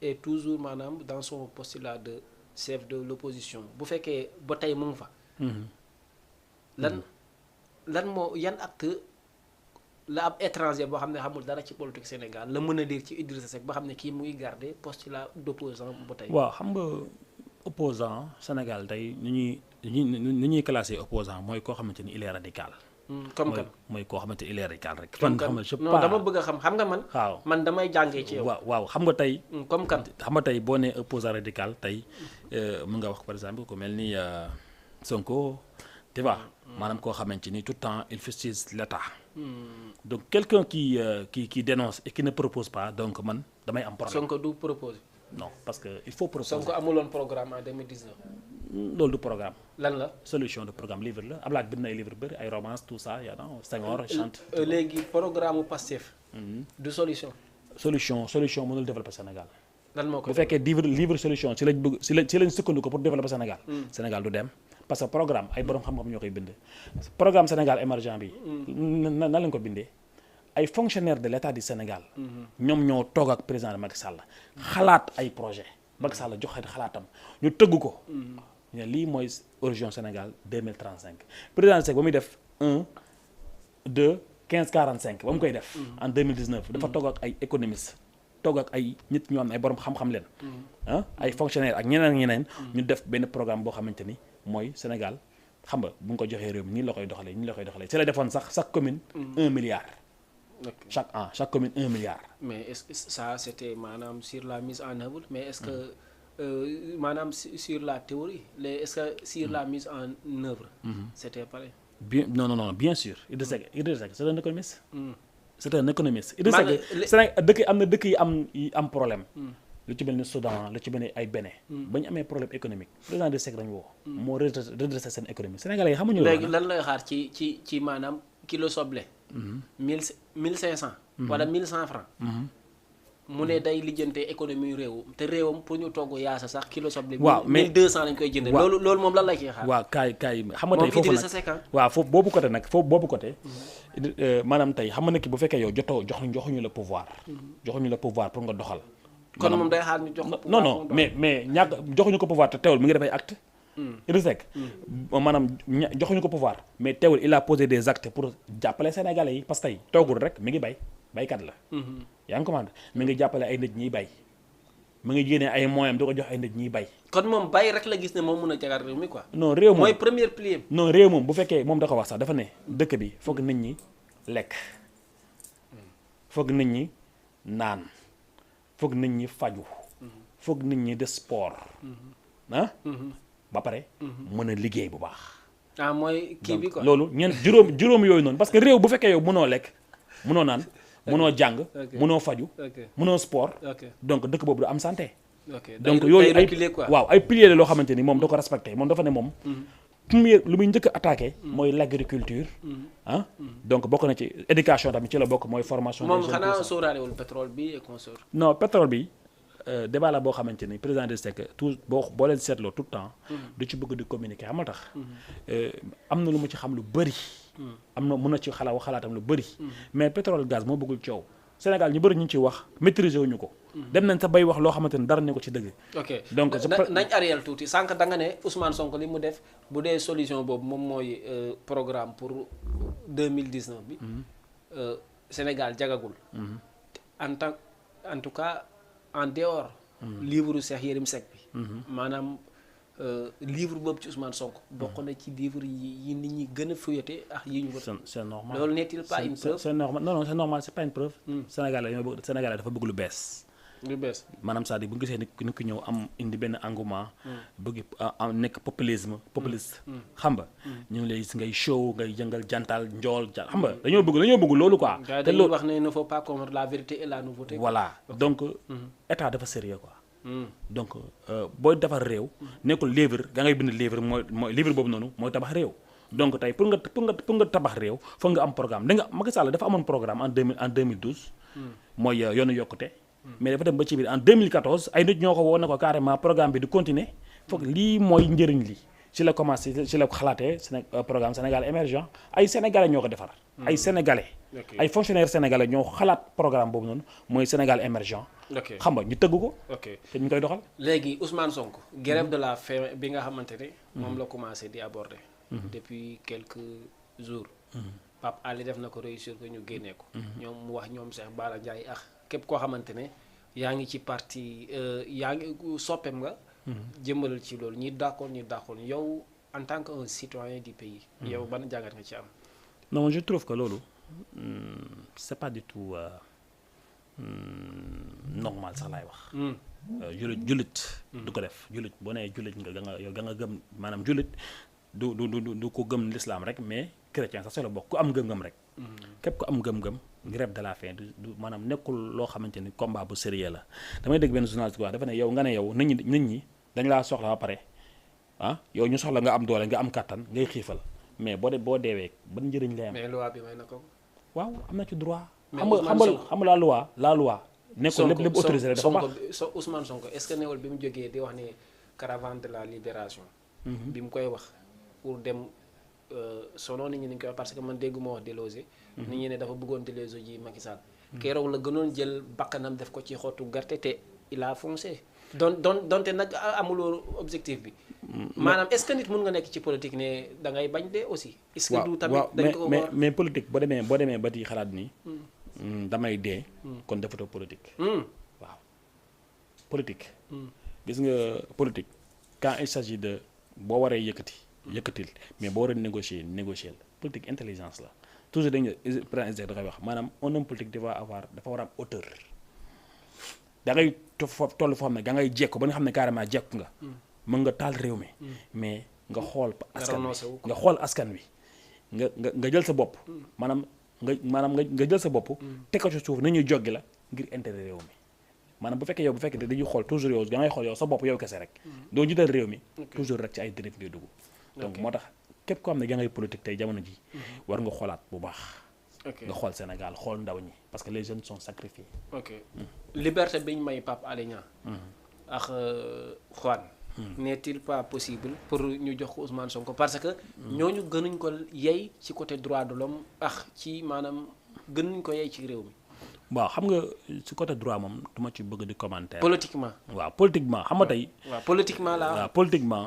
est toujours maanaam dans son postulat de chef de l'opposition bu fekkee ba tey mu ngi fa. lan moo yan acte la ab étranger boo xam ne xamul dara ci politique Sénégal la mën a dire ci Idrissa Seck ba xam ne kii muy garder postulat d'opposant ba tey. waaw xam nga opposant Sénégal tey ni ñuy classé opposant mooy koo xamante ni il est radical. comme kan mooy koo xamante ni il est radical rek. comme kan non dama bëgg a xam nga man. waaw man damay jàngee ci yow. waaw xam nga tey. comme kan xam nga tey boo nee opposant radical tey mën nga wax par exemple ku mel ni Sonko tu vois. maanaam koo xamante ni tout le temps il fustige l'État. donc quelqu'un qui dénonce et qui ne propose pas donc man damay am problème. Sonko du proposer. non parce que il faut proposer. Sonko amuloon programme en 2019. loolu du programme. lan la solution de programme livre la Ablaye bind na ay livre bëri ay romance tout ça yaa non Senghor chante. léegi programme mu Pastef. du solution. solution mënul développer Sénégal. lan moo ko bu fekkee livre solution ci lañ bëgg ci lañ sukkandiku pour développer Sénégal. Sénégal du dem. parce que programme ay borom xam-xam ñoo koy bind programme Sénégal émergent bi na lañ ko bindee ay fonctionnaires de l'État du Sénégal ñoom ñoo toog ak président Macky Sall xalaat ay projet Macky Sall joxe xalaatam ñu tëgg ko ne lii mooy horizon Sénégal 2035 président Seck ba muy def 1 2 15 45 ba mu koy def en 2019 dafa toog ak ay économistes toog ak ay nit ñu am ay borom xam-xam leen ay fonctionnaires ak ñeneen ñu def benn programme boo xamante ni mooy Sénégal xam nga bu nga ko joxee réew mi nii la koy doxalee ci la defoon sax chaque commune 1 milliard. chaque commune 1 milliard. mais est-ce que ça c'était maanaam sur la mise en œuvre mais est-ce que maanaam sur la théorie est-ce que sur la mise en œuvre. c'était pareil. non bien sûr Idrissa Seck c'est un économiste. c'est un économiste. Idrissa Seck dëkk yi am problème. lu ci mel ni Soudan lu ci mel ni ay Bénin. ba ñu amee problème économique président de Seck dañu woo. moo redressé seen économie Sénégalais yi xamuñu. léegi lan lay xaar ci maanaam kilo soble. 1500. wala 1100 francs. mu ne day lijjante économie réewam te réewam pour ñu togg yaasa sax kilo soble. waaw mais 1200 lañ koy jëndee. loolu moom lan la ciy xaar. waaw kaay xam nga tey foofu nag waaw foofu boobu côté. maanaam tey xam nga ki bu fekkee yow joxuñu la pouvoir. joxuñu la pouvoir pour nga doxal. kon moom day xaar ñu jox ko non mais ñàkk joxuñu ko pouvoir te teewul mi ngi def ay acte Idrissa Seck maanaam joxuñu ko pouvoir mais teewul il a posé des actes pour jàppale sénégalais yi parce que tey toogul rek mi ngi baykat la yaa ngi commande mi ngi jàppale ay nit ñiy bay mu ngi génnee ay moyens di ko jox ay nit ñiy bay. kon moom bay rek la gis ne moom mun a jagaat réew mi quoi. non réew moom mooy premier pilier. non réew moom bu fekkee moom da ko wax sax dafa ne dëkk bi foog nit ñi lekk foog nit ñi naan foog nit ñi faju foog nit ñi de sport ah ba pare mën a liggéey bu baax. ah mooy kii bi quoi loolu ñeent juróom yooyu noonu parce que réew bu fekkee yow mënoo lekk mënoo naan mënoo jàng mënoo faju mënoo sport donc dëkk boobu du am santé. donc yooyu ay waaw ay piliers la loo xamante ni moom da ko respecté moom dafa ne moom premier lu muy njëkk a attaqué mooy l'agriculture ah donc bokk na ci éducation tamit ci la bokk mooy formation. moom xanaa sóoraalewul pétrole bi et consort. non pétrole bi débat la boo xamante ni président de Seck tout boo leen seetloo tout le temps du ci bëgg di communiquer xam nga tax am na lu mu ci xam lu bëri am na mën na ci xalaatam lu bëri mais pétrole gaz moo bëggul coow Sénégal ñu bëri ñu ci wax maîtriser wuñu ko dem nañ sa bay wax loo xamante ni dara ne ko ci dëgg. ok donc nañ ariel tuuti sànq da nga ne Ousmane Sonko li mu def bu dee solution boobu moom mooy programme pour 2019 bi Sénégal jagagul en tout cas en dehors livre Cheikh Yérim Seck bi maanaam livre boobu ci Ousmane Sonko bokk na ci livre yi nit ñi gën a fuyate ak yi ñu ko c'est normal loolu n'est-il pas une preuve c'est normal non c'est normal c'est pas une preuve Sénégalais dafa bëgg lu bees maanaam c'est-à-dire bu gisee nit ki ñëw am indi benn engouement bëgg nekk populiste xam nga ñu ngi lay gis ngay show ngay jëngal jantal njool xam nga dañoo bëgg loolu quoi te loolu wax ne il ne faut pas confondre la vérité et la nouveauté voilà donc état dafa sérieux quoi donc booy defar réew nekkul livre da ngay bind livre mooy livre boobu noonu mooy tabax réew donc tey pour nga tabax réew foog nga am programme da nga Macky Sall dafa amoon programme en 2012 mooy yoonu yokkute mais dafa dem ba ci biir en 2014 ay nit ñoo ko woo ne ko carrément programme bi di continuer foog lii mooy njëriñ li ci la commencé ci la xalaatee programme Sénégal émergent ay sénégalais ñoo ko defar ay sénégalais ay fonctionnaires sénégalais ñoo xalaat programme boobu noonu mooy Sénégal émergent xam nga ñu tëgg ko te ñu koy doxal léegi Ousmane Sonko grève de la faim bi nga xamante ne moom la commencé di aborder depuis quelques jours Pape Ali def na ko réussir ko ñu génnee ko ñoom mu wax ñoom Cheikh Bara Ndiaye ak képp koo xamante ne yaa ngi ci parti yaa ngi soppeem nga jëmbalal ci loolu ñi d'accord yow en tant que un citoyen du pays yow ban jàngat nga ci am. non je trouve que loolu c'est pas du tout normal sax laay wax jullit du ko def jullit boo nee jullit nga gëm maanaam jullit du ko gëm l'islam rek mais chrétien sax solo bokk ku am ngëm-ngëm rek képp ku am ngëm-ngëm grève de la faim du maanaam nekkul loo xamante ni combat bu sérieux la damay dégg benn journaliste ko wax dafa ne yow nga ne yow nit ñi dañ laa soxla ba pare yow ñu soxla nga am doole nga am kàttan ngay xiifal mais boo deewee ban njëriñ lay am. mais loi bi may na ko. waaw am na ci droit. xam nga la loi. nekkul lépp autorisé rek dafa baax Ousmane Sonko est-ce que newul bi mu jógee di wax ni caravane de la libération. bi mu koy wax pour dem selon nit ñi ni ñu koy wax parce que man dégguma wax déloger. nit ñi ne dafa bëggoon déloger ji Macky Sall. keroog la gënoon jël bakkanam def ko ci xottu gerte te il a foncé. donte nag amuloo objectif bi. maanaam est-ce que nit mun nga nekk ci politique ne da ngay bañ de aussi. est-ce que du tamit dañ ko mais politique boo demee ba di xalaat ni. damay dee. kon defatoo politique. waaw politique. gis nga politique quand il s'agit de boo waree yëkkatil mais boo waree négocier politique intelligence la toujours dañuy président da koy wax maanaam un homme politique dafa war a am hauteur. da ngay toll foo xam ne da ngay jekko ba nga xam ne carrément jekku nga mën nga taal réew mi mais nga xool askan wi nga jël sa bopp maanaam nga jël sa bopp teg ko ci suuf na ñuy joggi la ngir intérêt réew mi maanaam bu fekkee dañuy xool toujours yow da ngay xool yow sa bopp yow kese rek doo jiital réew mi toujours rek ci ay dérive ngay dugg donc moo tax képp koo xam ne da ngay politique tey jamono ji war nga xoolaat bu baax nga xool Sénégal xool ndaw ñi parce que les jeunes sont sacrifiés. Liberté bi ñu may Pape Alé Niang ak Juan n'est-il pas possible pour ñu jox ko Ousmane Sonko parce que ñooñu gënuñ ko yey ci côté droit de l'homme ak ci maanaam gënuñ ko yey ci réew mi. waaw xam nga ci côté droit moom du ma ci bëgg di commentaire. politiquement. waaw politiquement xam nga tey. waaw politiquement la. waaw politiquement.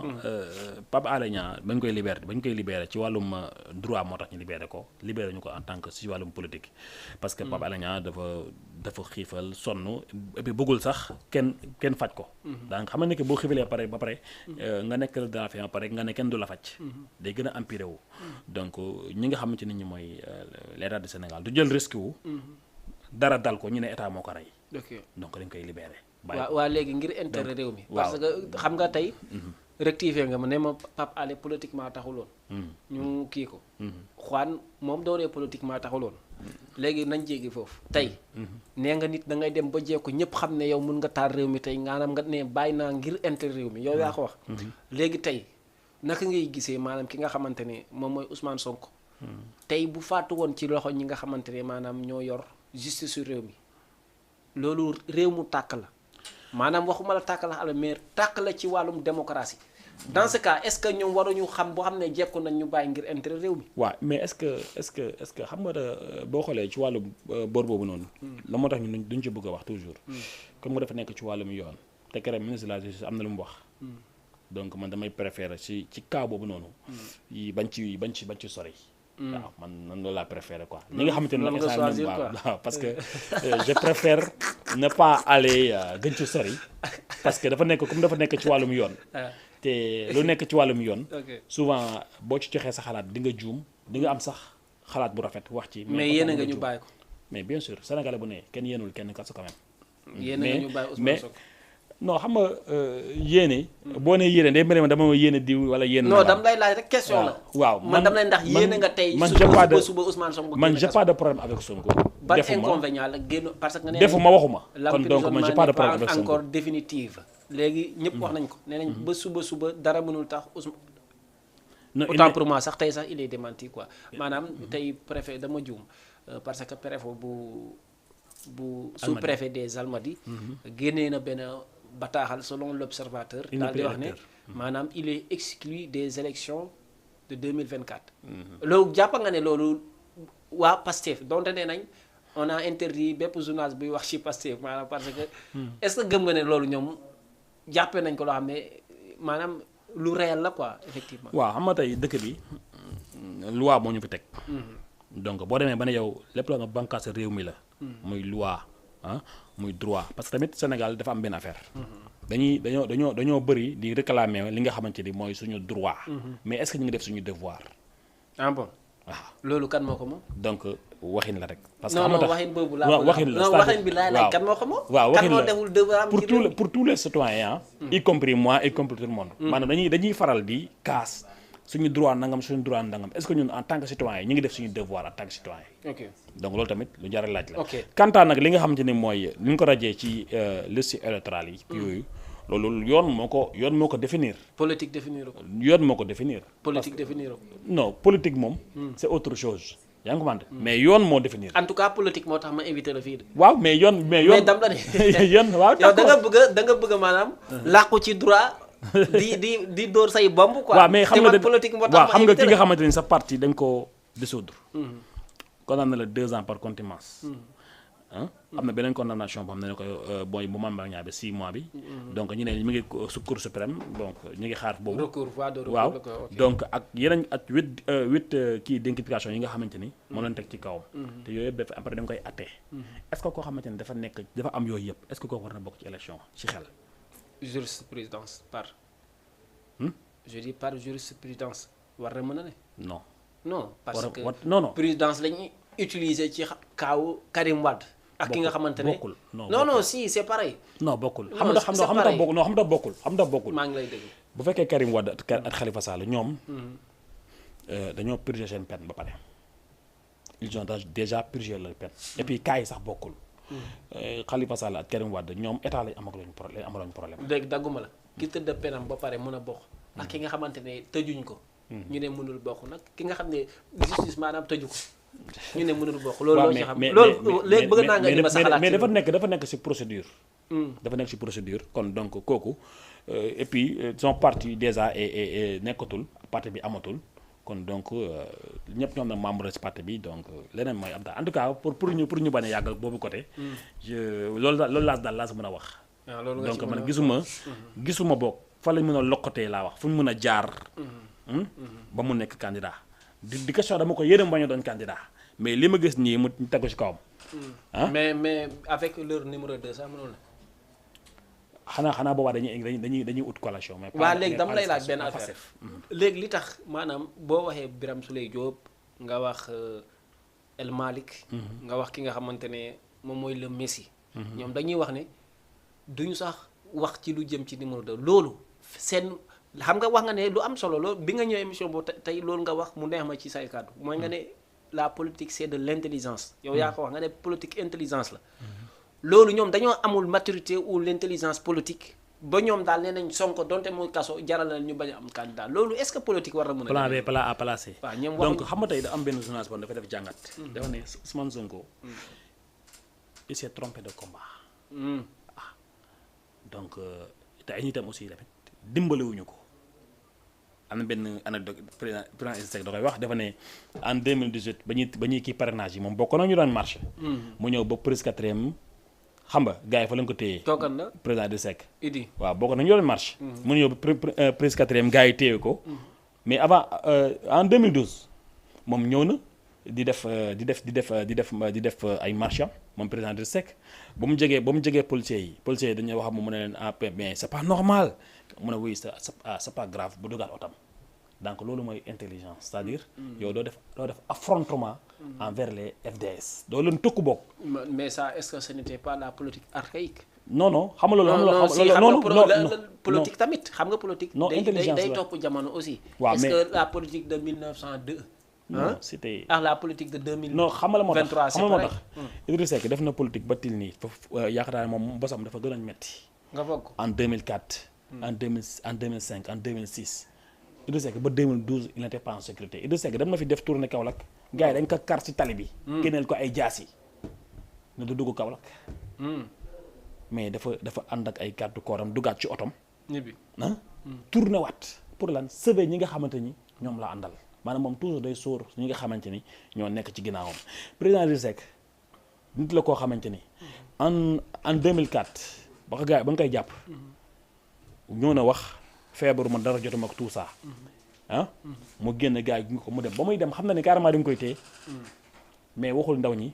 Pape Alé Niang bañ koy libéré ci wàllum droit moo tax ñu libéré ñu ko en tant que ci wàllum politique. parce que Pape Alé Niang dafa xiifal sonn et puis bëggul sax kenn faj ko. donc xam nga ne boo xiifalee ba pare nga nekk de la ba pare nga ne kenn du la faj. day gën a empiré wu. donc ñi nga xamante nit ñi mooy l'état du Sénégal du jël risque wu. dara dal ko ñu ne état moo ko rey. donc dañ koy libéré. waa léegi ngir intérêt réew mi. parce que xam nga tey. rectifier nga ma ne ma Pape Alé politiquement taxuloon. ñu kii ko. Juan moom dooree politiquement taxuloon. léegi nañ jéggi foofu tey. nee nga nit da ngay dem ba jekku ñëpp xam ne yow mun nga taal réew mi tey maanaam nga ne bàyyi naa ngir intérêt réew mi yow yaa ko wax. léegi tey naka ngay gisee maanaam ki nga xamante ne moom mooy Ousmane Sonko. tey bu faatu woon ci loxo ñi nga xamante ne maanaam ñoo yor. justice su réew mi loolu réew mu tàkk la maanaam waxuma la tàkk la mais tàkk la ci wàllum démocratie dans ce cas est-ce que ñoom waruñu xam boo xam ne jekku nañ ñu bàyyi ngir intérêt réew mi. waaw mais est-ce que xam nga boo xoolee ci wàllum bor boobu noonu. la moo tax ñu duñ ci bëgg a wax toujours. comme nga dafa nekk ci wàllum yoon te keroog ministre de la justice am na lu mu wax. donc man damay préférer ci cas boobu noonu. yi bañ ci sori. waaw man loolu laa préféré quoi. ñi nga xamante ne waaw parce que je préfère ne pas aller gën ci sori parce que dafa nekk ci wàllum yoon. te lu nekk ci wàllum yoon. souvent boo ci joxee sa xalaat di nga juum di nga am sax xalaat bu rafet wax ci. mais yéen nga ñu bàyyi ko. mais bien sûr sénégalais bu ne kenn yéenul kenn kaso quand même. yéen nga ñu bàyyi Ousmane Sonko. non xam nga yéene. boo nee yéene day mel ne dama yéene diw wala yéene. non dama lay laaj rek question la. waaw man dama lay ndax yéene nga tey. suba Ousmane Sonko. man j'ai pas de problème avec Sonko. ban inconvénient la génn parce que. defuma waxuma. kon donc man j'ai pas de problème avec Sonko encore définitive. léegi ñëpp wax nañ ko. nee nañ ba suba dara mënul tax Ousmane. non autant pour moi sax tey sax il est démenti quoi maanaam tey préfet dama juum parce que préfet bu sous-préfet des Almadies. génnee na benn. bataaxal selon l'observateur daal di wax ne maanaam il est exclu des élections de 2024. loolu jàpp nga ne loolu waa Pastef donte ne nañ on a interdit bépp journaliste buy wax ci Pastef maanaam parce que est-ce que gëm nga ne loolu ñoom jàppee nañ ko loo xam ne maanaam lu réel la quoi effectivement. waaw xam nga tey dëkk bi loi moo ñu fi teg. donc boo demee ba ne yow lépp loo nga bànqaas réew mi la. muy loi muy droit parce que tamit Sénégal dafa am benn affaire. dañoo bëri di réclamer li nga xamante ni mooy suñu droit. mais est-ce que ñu ngi def suñu devoir. ah bon waaw loolu kan moo ko moom. donc waxin la rek. parce que non waxin boobu laa waxin la waxin bi laay laaj kan moo ko moom. waaw waxin la kan moo deful devoir pour tous les citoyens y compris moi y compris tout le monde. maanaam dañuy faral di kaas suñu droit nangam est-ce que ñun en tant que citoyen ñu ngi def suñu devoir en tant que citoyen. ok donc loolu tamit lu jar a laaj la. ok quant à nag li nga xamante ni mooy ni ñu ko rajee ci liste électorale yi. yooyu loolu yoon moo ko définir. politique définir ko. yoon moo ko définir. politique définir ko. non politique moom. c'est autre chose. yaa ngi ko mën mais yoon moo définir. en tout cas politique moo tax ma invité la fii de. waaw mais yoon. mais dam la ne yoon waaw. yow da nga bëgg maanaam. làqu ci droit. di dóor say bomb quoi. waaw mais xam nga politique moo tax waaw xam nga ki nga xamante ni sa parti dañ ko dissoudre. condamné la 2 ans par contumace. am na beneen condamnation boo xam ne ko booy bu Mame Mbaye Niang bi 6 mois bi. donc ñu ne ñu ngi su Cour suprême donc ñu ngi xaar boobu. recours waaw donc ak yeneen ak 8 kii d'inculpation yi nga xamante ni. moo leen teg ci kawam. te yooyu yëpp dafa après dañ koy atte. est-ce que koo xamante ni dafa am yooyu yëpp est-ce que kooku war na bokk ci élection ci xel. jurisprudence par. je dis par jurisprudence war na mën a ne. non parce que non prudence lañuy utiliser ci kaawu Karim Wade. ak ki nga xamante ne bokkul non si c'est pareil. non bokkul xam nga bokkul. maa ngi lay dégg. bu fekkee Karim Wade ak Khalifa Sall ñoom. dañoo purger seen peine ba pare. ils ont déjà purgé leur peine. et puis cas yi sax bokkul. Khalifa Sall ak Karim Wade ñoom état lañ amaloon problème. dégg dagguma la ki tëdd penam ba pare mën a bokk. ak ki nga xamante ne tëjuñ ko. ñu ne mënul bokk nag ki nga xam ne justice maanaam tëju ko. ñu ne mënul bokk loolu loo ci xam loolu léegi bëgg naa nga indi ma sa xalaat mais dafa nekk ci procédure. dafa nekk ci procédure kon donc kooku et puis son parti déjà nekkatul parti bi amatul kon donc ñëpp ñoom na membre ci parti bi donc leneen mooy am daal en tout cas pour ñu bañ a yàggal boobu côté. loolu laa sa mën a wax. donc man gisuma boog fa lañ mën a lokkatee laa wax fu ñu mën a jaar. ba mu nekk candidat di question dama ko yërëm bañ a doon candidat mais li ma gis nii mu tegu ci kawam. mais avec leur numéro 2 sax mënul la. xanaa boobaa dañuy ut collation. mais waa léegi dama lay laaj benn affaire léegi li tax maanaam boo waxee Birame Souleye Diop nga wax El Malick. nga wax ki nga xamante ne moom mooy le Messi. ñoom dañuy wax ne duñu sax wax ci lu jëm ci numéro 2 loolu seen xam nga wax nga ne lu am solo loolu bi nga ñëw émission boobu tey loolu nga wax mu neex ma ci say kàddu mooy nga ne la politique c'est de l'intelligence. yow yaa ko wax nga ne politique intelligence la. loolu ñoom dañoo amul maturité ou l'intelligence politique ba ñoom daal nee nañ Sonko donte muy kaso jaral na ñu bañ a am candidat loolu est-ce que politique war na mën a. plan B plan A plan C. waaw ñoom donc xam nga tey da am benn journaliste boo dafa def jàngat. dafa ne Ousmane Sonko. il s'est trompé de combat. donc te ay nitam aussi tamit dimbaliwuñu ko am na benn anecdote président Idrissa Seck da koy wax dafa ne en 2018 ba ñuy kii parrainage yi moom bokk na ñu doon marché. mu ñëw ba prise 4e. xam nga gars yi fa lañ ko téye. toogal na président de Seck. Idi waaw bokk nañu yoon marche. mu ñëw prise 4e gars yi téye ko. mais avant en 2012 moom ñëw na di def ay marche am moom président de Seck ba mu jegee policiers yi dañuy wax mu ne leen mais c'est pas normal mu ne oui c'est pas grave bu dugaat otam donc loolu mooy intelligence c'est-à-dire yow doo def affrontement envers les FDS doo leen tëkku bokk. mais ça est-ce que ce n'était pas la politique archaïque. non xam nga loolu. politique tamit xam nga politique. non intelligence day topp jamono aussi. waaw mais est-ce que la politique de 1902. non c'était la politique de 2023 non xam nga la moo tax c'est pareil. Idrissa Seck def na politique ba til nii yaakaar naa ne moom bosam dafa gën a metti. nga foog en 2004. en 2005 en 2006. Idrissa Seck ba 2012 il n'était pas en sécurité Idrissa Seck dem na fi def tournée Kaolack gars yi dañ ko kar ci tali bi. génneel ko ay jaas yi ne du dugg Kaolack. mais dafa ànd ak ay garde corps am duggaat ci otom. ñibbi tourné waat pour lan sauver ñi nga xamante ni ñoom la àndal maanaam moom toujours day sóor ñi nga xamante ni ñoo nekk ci ginnaawam président Idrissa Seck nit la koo xamante ni en 2004 ba nga koy jàpp ñoo na wax. feebaru ma dara jotuma ak tout ça mu génn gars yi ko mu dem ba muy dem xam na ni carrément dañ koy téye mais waxul ndaw ñi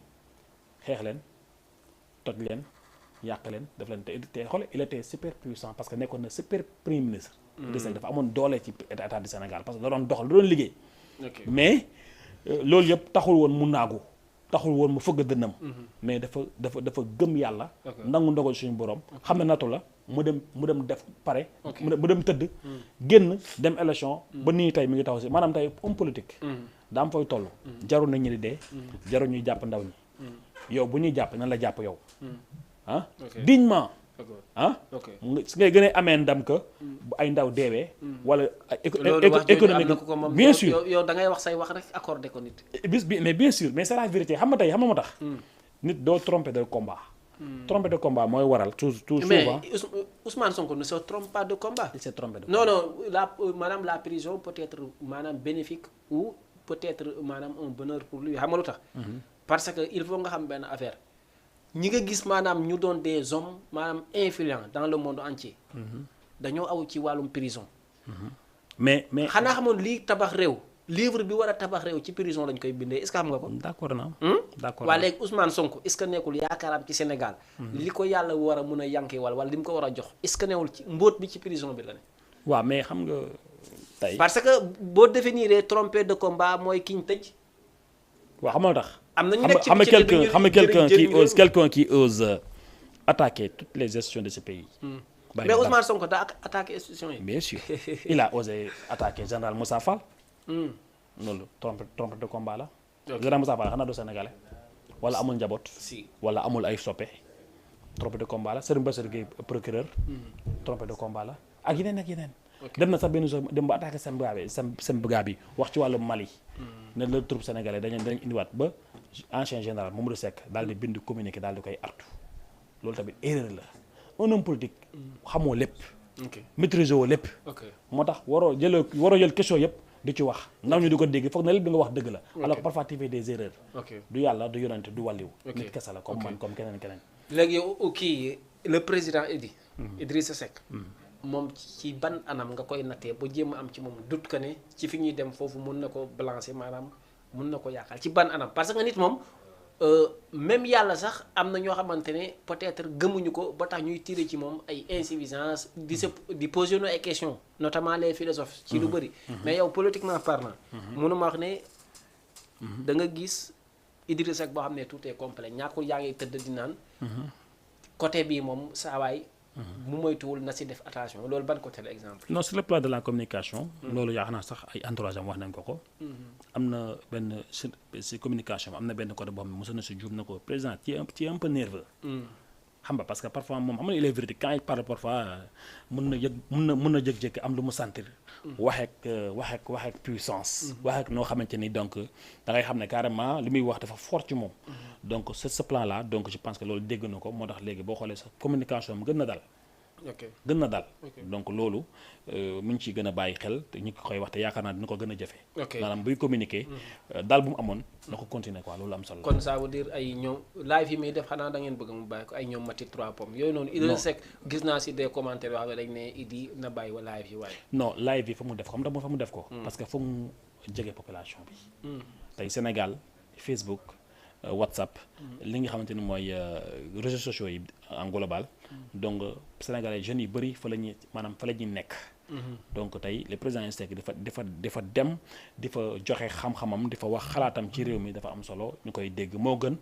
xeex leen toj leen yàq leen daf leen te xool il était super puissant parce que nekkoon na super premier ministre. dafa amoon doole ci état du Sénégal parce que da doon doxal da doon liggéey. mais loolu yëpp taxul woon mu naagu taxul woon mu fëgg dënnam. mais dafa gëm yàlla. nangu ndogal suñu borom. xam ne nattu la. mu dem def pare. mu dem tëdd. génn dem élection. ba nii tey mi ngi taxaw si maanaam tey homme politique. daa am fooy toll. jarul nañ ñi di dee. jarul ñuy jàpp ndaw ñi. yow bu ñuy jàpp nan la jàpp yow. dignement. su ngay gën a amee ndam que bu ay ndaw deewee. wala économique bien sûr yow da ngay wax say wax rek accordé ko nit. mais bien sûr mais c'est la vérité xam nga tey xam nga moo tax. nit doo tromper de combat. tromper de combat mooy waral tout souvent. mais Ousmane Sonko ne se trompe pas de combat. il s'est trompé de combat. non maanaam la prison peut être maanaam bénéfique ou peut être maanaam un bonheur pour lui xam nga lu tax. parce que il faut nga xam benn affaire ñi nga gis maanaam ñu doon des hommes maanaam influents dans le monde entier. dañoo aw ci wàllum prison. mais xanaa xamoon lii tabax réew. livre bi war a tabax réew ci prison lañ koy bindee est-ce que xam nga ko. d'accord naa. d'accord waa léegi Ousmane Sonko est-ce que nekkul yaakaaram ci Sénégal. li ko yàlla war a mun a yanke wala li mu ko war a jox est-ce que newul ci mbóot bi ci prison bi la ne. waaw mais xam nga tey. parce que boo définir trompé de combat mooy ki ñu tëj. waaw xam nga tax. am na ñu nekk ci xam nga quelqu'un qui ose attaquer toutes les institutions de ce pays. mais Ousmane Sonko daa attaqué institutions yi. bien sûr il a osé attaquer général Moussa Fall. loolu trompe de combat la. général Moussa Fall xanaa du sénégalais wala amul njaboot. si wala amul ay soppe. trompe de combat la Serigne Bassirou Gueye procureur. trompe de combat la ak yeneen ak yeneen. dem na sax benn jour dem ba attaqué Sembène bi wax ci wàllu Mali. ne la troupe sénégalais dañu indiwaat ba ancien général Mamadou Seck daal di bind communiqué daal di koy artu loolu tamit erreur la un homme politique xamoo lépp. maîtriser woo lépp. moo tax waroo jël question yëpp di ci wax ndaw ñu di ko dégg foog na lépp di nga wax dëgg la alors que parfois tu fais des erreurs du yàlla du yonante du wàlliw nit kese la comme man comme keneen léegi yow kii le président Idrissa Seck moom ci ban anam nga koy nattee ba jéem a am ci moom doute que ne ci fi ñuy dem foofu mun na ko balancer maanaam mun na ko yaakaar ci ban anam parce que nit moom même yàlla sax am na ñoo xamante ne peut-être gëmuñu ko ba tax ñuy tirer ci moom ay insuffisance di poser no ay questions notamment les philosophes ci lu bëri mais yow politiquement parlant mënuma wax ne da nga gis Idrissa Seck boo xam ne tout est complet ñàkkul yaa ngi tëdd di naan côté bii moom saa waay mu moytuwul na si def attention loolu ban côté la exemple. non sur le plan de la communication. loolu yaa xam naa sax ay entourage am wax nañ ko. am na benn si communication am na benn côté boo xam ne mosoon na si juum na ko président tu es un peu nerveux. xam nga parce que parfois moom xam nga il est véridique quand il parle parfois mën na jékki-jékki am lu mu sentir. waxeek puissance. waxeek noo xamante ni donc da ngay xam ne carrément li muy wax dafa fort ci moom. donc c'est ce plan là donc je pense que loolu dégg na ko moo tax léegi boo xoolee sa communication am gën na dal. gën na dal. donc loolu mu ngi ciy gën a bàyyi xel te ñu koy wax te yaakaar naa dina ko gën a jafe. maanaam buy communiquer. daal bu mu amoon na ko continuer quoi loolu am solo. kon ça veut dire ay ñoom live yi muy def xanaa da ngeen bëgg mu bàyyi ko ay ñoom mati 3 pommes yooyu noonu. Idrissa Seck gis naa si des commentaires yoo xam ne dañ ne Idi na bàyyi wa live yi waaye. non live yi fa mu def ko xam nga fa mu def ko. parce que foog mu jege population bi. tey Sénégal Facebook. WhatsApp li nga xamante ni mooy réseaux sociaux yi en global donc sénégalais jeunes yi bëri fa la ñuy maanaam fa la ñuy nekk donc tey le président Seck dafa dem di fa joxe xam-xamam di fa wax xalaatam ci réew mi dafa am solo ñu koy dégg moo gën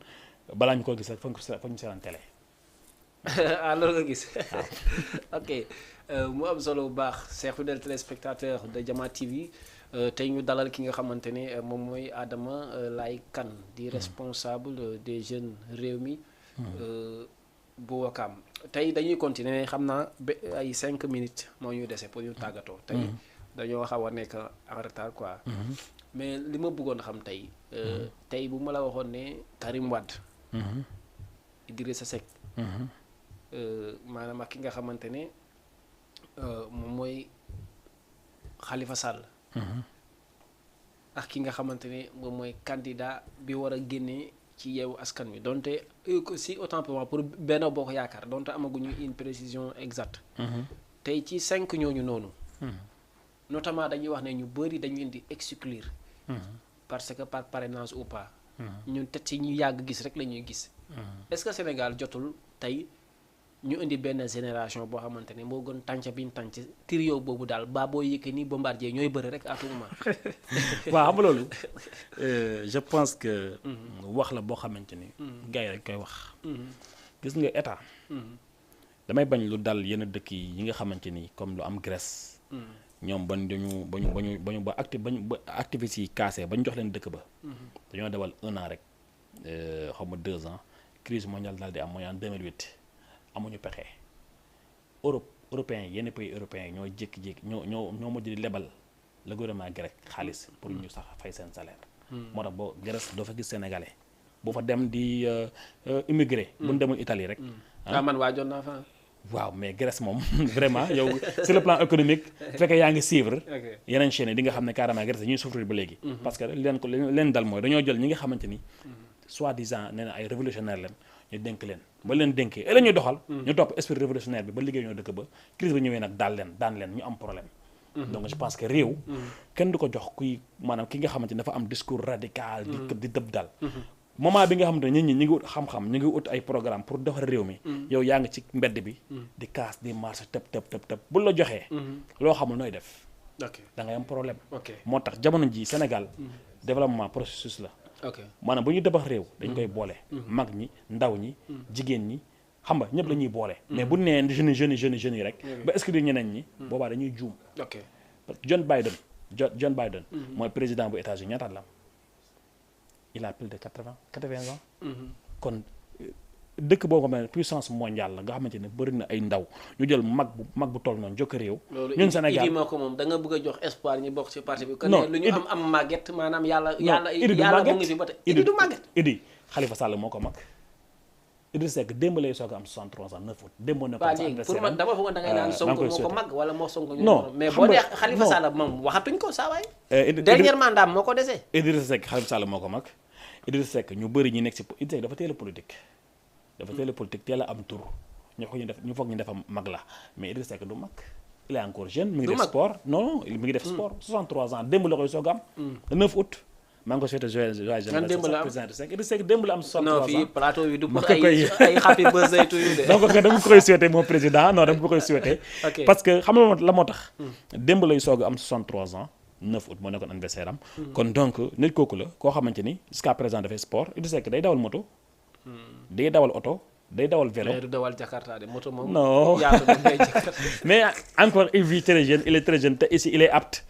balaa ñu koy gis rek fa ñu seetaan télé. ah loolu nga gis ok mu am solo bu baax chers fidèles téléspectateurs de Diama TV tey ñu dalal ki nga xamante ne moom mooy Adama Laye Kane di responsable des jeunes Rewmi bu Ouakam tey dañuy continuer xam naa ay 5 minutes moo ñu dese pour ñu tàggatoo tey dañoo xaw a nekk en retard quoi mais li ma bëggoon xam tey tey bu ma la waxoon ne Karim Wade Idrissa Seck maanaam ak ki nga xamante ne moom mooy Khalifa Sall ak ki nga xamante ne moom mooy candidat bi war a génnee ci Yewwi Askan Wi donte si autant pour moi pour Benno Bokk Yaakaar donte amaguñu une précision exacte tey ci 5 ñooñu noonu notamment dañuy wax ne ñu bëri dañu leen di exclure parce que par parrainage ou pas ñun te ci ñu yàgg gis rek la ñuy gis est-ce que Sénégal jotul tey ñu indi benn génération boo xamante ne moo gën tànc biñ tànc trio boobu daal Baboy Yékini Bombardier ñooy bëri rek à tout moment. waaw xam nga loolu je pense que wax la boo xamante ni gars yi dañ koy wax gis nga état damay bañ lu dal yenn dëkk yi nga xamante ni comme lu am Grèce ñoom ba activistes yi kaasee ba ñu jox leen dëkk ba dañoo dawal 1 an rek xaw ma 2 ans crise mondiale daal di am mooy en 2008 amuñu pexe européens yi yenn pays européens yi ñoo jékki-jékki ñoo mujj di lebal le gouvernement grec xaalis pour ñu sax fay seen salaire. moo tax boo Grèce doo fa gis sénégalais boo fa dem di immigré. bu ñu demul Italie rek. man waajoon naa fa. waaw mais Grèce moom vraiment yow sur le plan économique fekkee yaa ngi suivre yeneen chaînes yi di nga xam ne carrément Grèce dañuy souffrir ba léegi. parce que leen dal mooy dañoo jël ñi nga xamante ni soi-disant nee na ay révolutionnaire leen ñu dénk leen ba leen dénkee ëllëg ñu doxal. ñu topp esprit révolutionnaire bi ba liggéey ñoo dëkk ba crise ba ñëwee nag daan leen ñu am problème. donc je pense que réew. kenn du ko jox kuy maanaam ki nga xamante ni dafa am discours radical. di dëb dal. moment bi nga xamante ne nit ñi ñu ngi ut xam-xam ñu ngi ut ay programme pour defar réew mi. yow yaa ngi ci mbedd bi. di kaas di marché tëb bu la joxee. loo xamul nooy def. da ngay am problème. moo tax jamono ji Sénégal développement processus la. maanaam bu ñu tabax réew dañ koy boole. mag ñi ndaw ñi jigéen ñi xam nga ñëpp la ñuy boole. mais bu nee jeunes yi rek. ba exclure ñeneen ñi. boobaa dañuy juum. parce que John Biden. mooy président bu États-Unis ñaata at la am il a plus de 80 ans. kon dëkk boo xam ne puissance mondiale la nga xamante ne bëri na ay ndaw ñu jël mag bu toll noonu jokk réew. ñun Sénégal loolu moo ko moom da nga bëgg a jox espoir ñi bokk ci parti bi. non lu ñu am màgget maanaam yàlla mu ngi fi ba tey Idi du màgget. Idi Khalifa Sall moo ko mag. Idrissa Seck démb lay soog a am 63 ans 9 août démb ne ko waaw léegi pour man dama foog da ngay naan Sonko moo ko mag wala moo Sonko ñu mais boo dee Khalifa Sall moom waxatuñ ko saa waay dernier mandat moo ko desee Idrissa Seck Khalifa Sall moo ko mag Idrissa Seck ñu bëri ñi nekk si Idrissa Seck dafa teel a politique teel a am tur ñu foog ñu def mag la mais Idrissa Seck du mag il est encore jeune mi ngi def sport non mi ngi def sport 63 ans démb la koy soog a am le 9 août maa ngi ko souhaité joyeux anniversaire président Idrissa Seck démb la am 63 ans non fii plateau bi du pour ay happy birthday to you de donc dama koy souhaité mon président non dama koy souhaité parce que xam nga la moo tax démb lay soog a am 63 ans 9 août moo nekkoon anniversaire am kon donc nit kooku la koo xamante ni jusqu'à présent dafay sport Idrissa Seck day dawal moto day dawal oto day dawal vélo mais du dawal Jakarta de moto moom non mais encore il vit très jeune il est très jeune te ici il est apte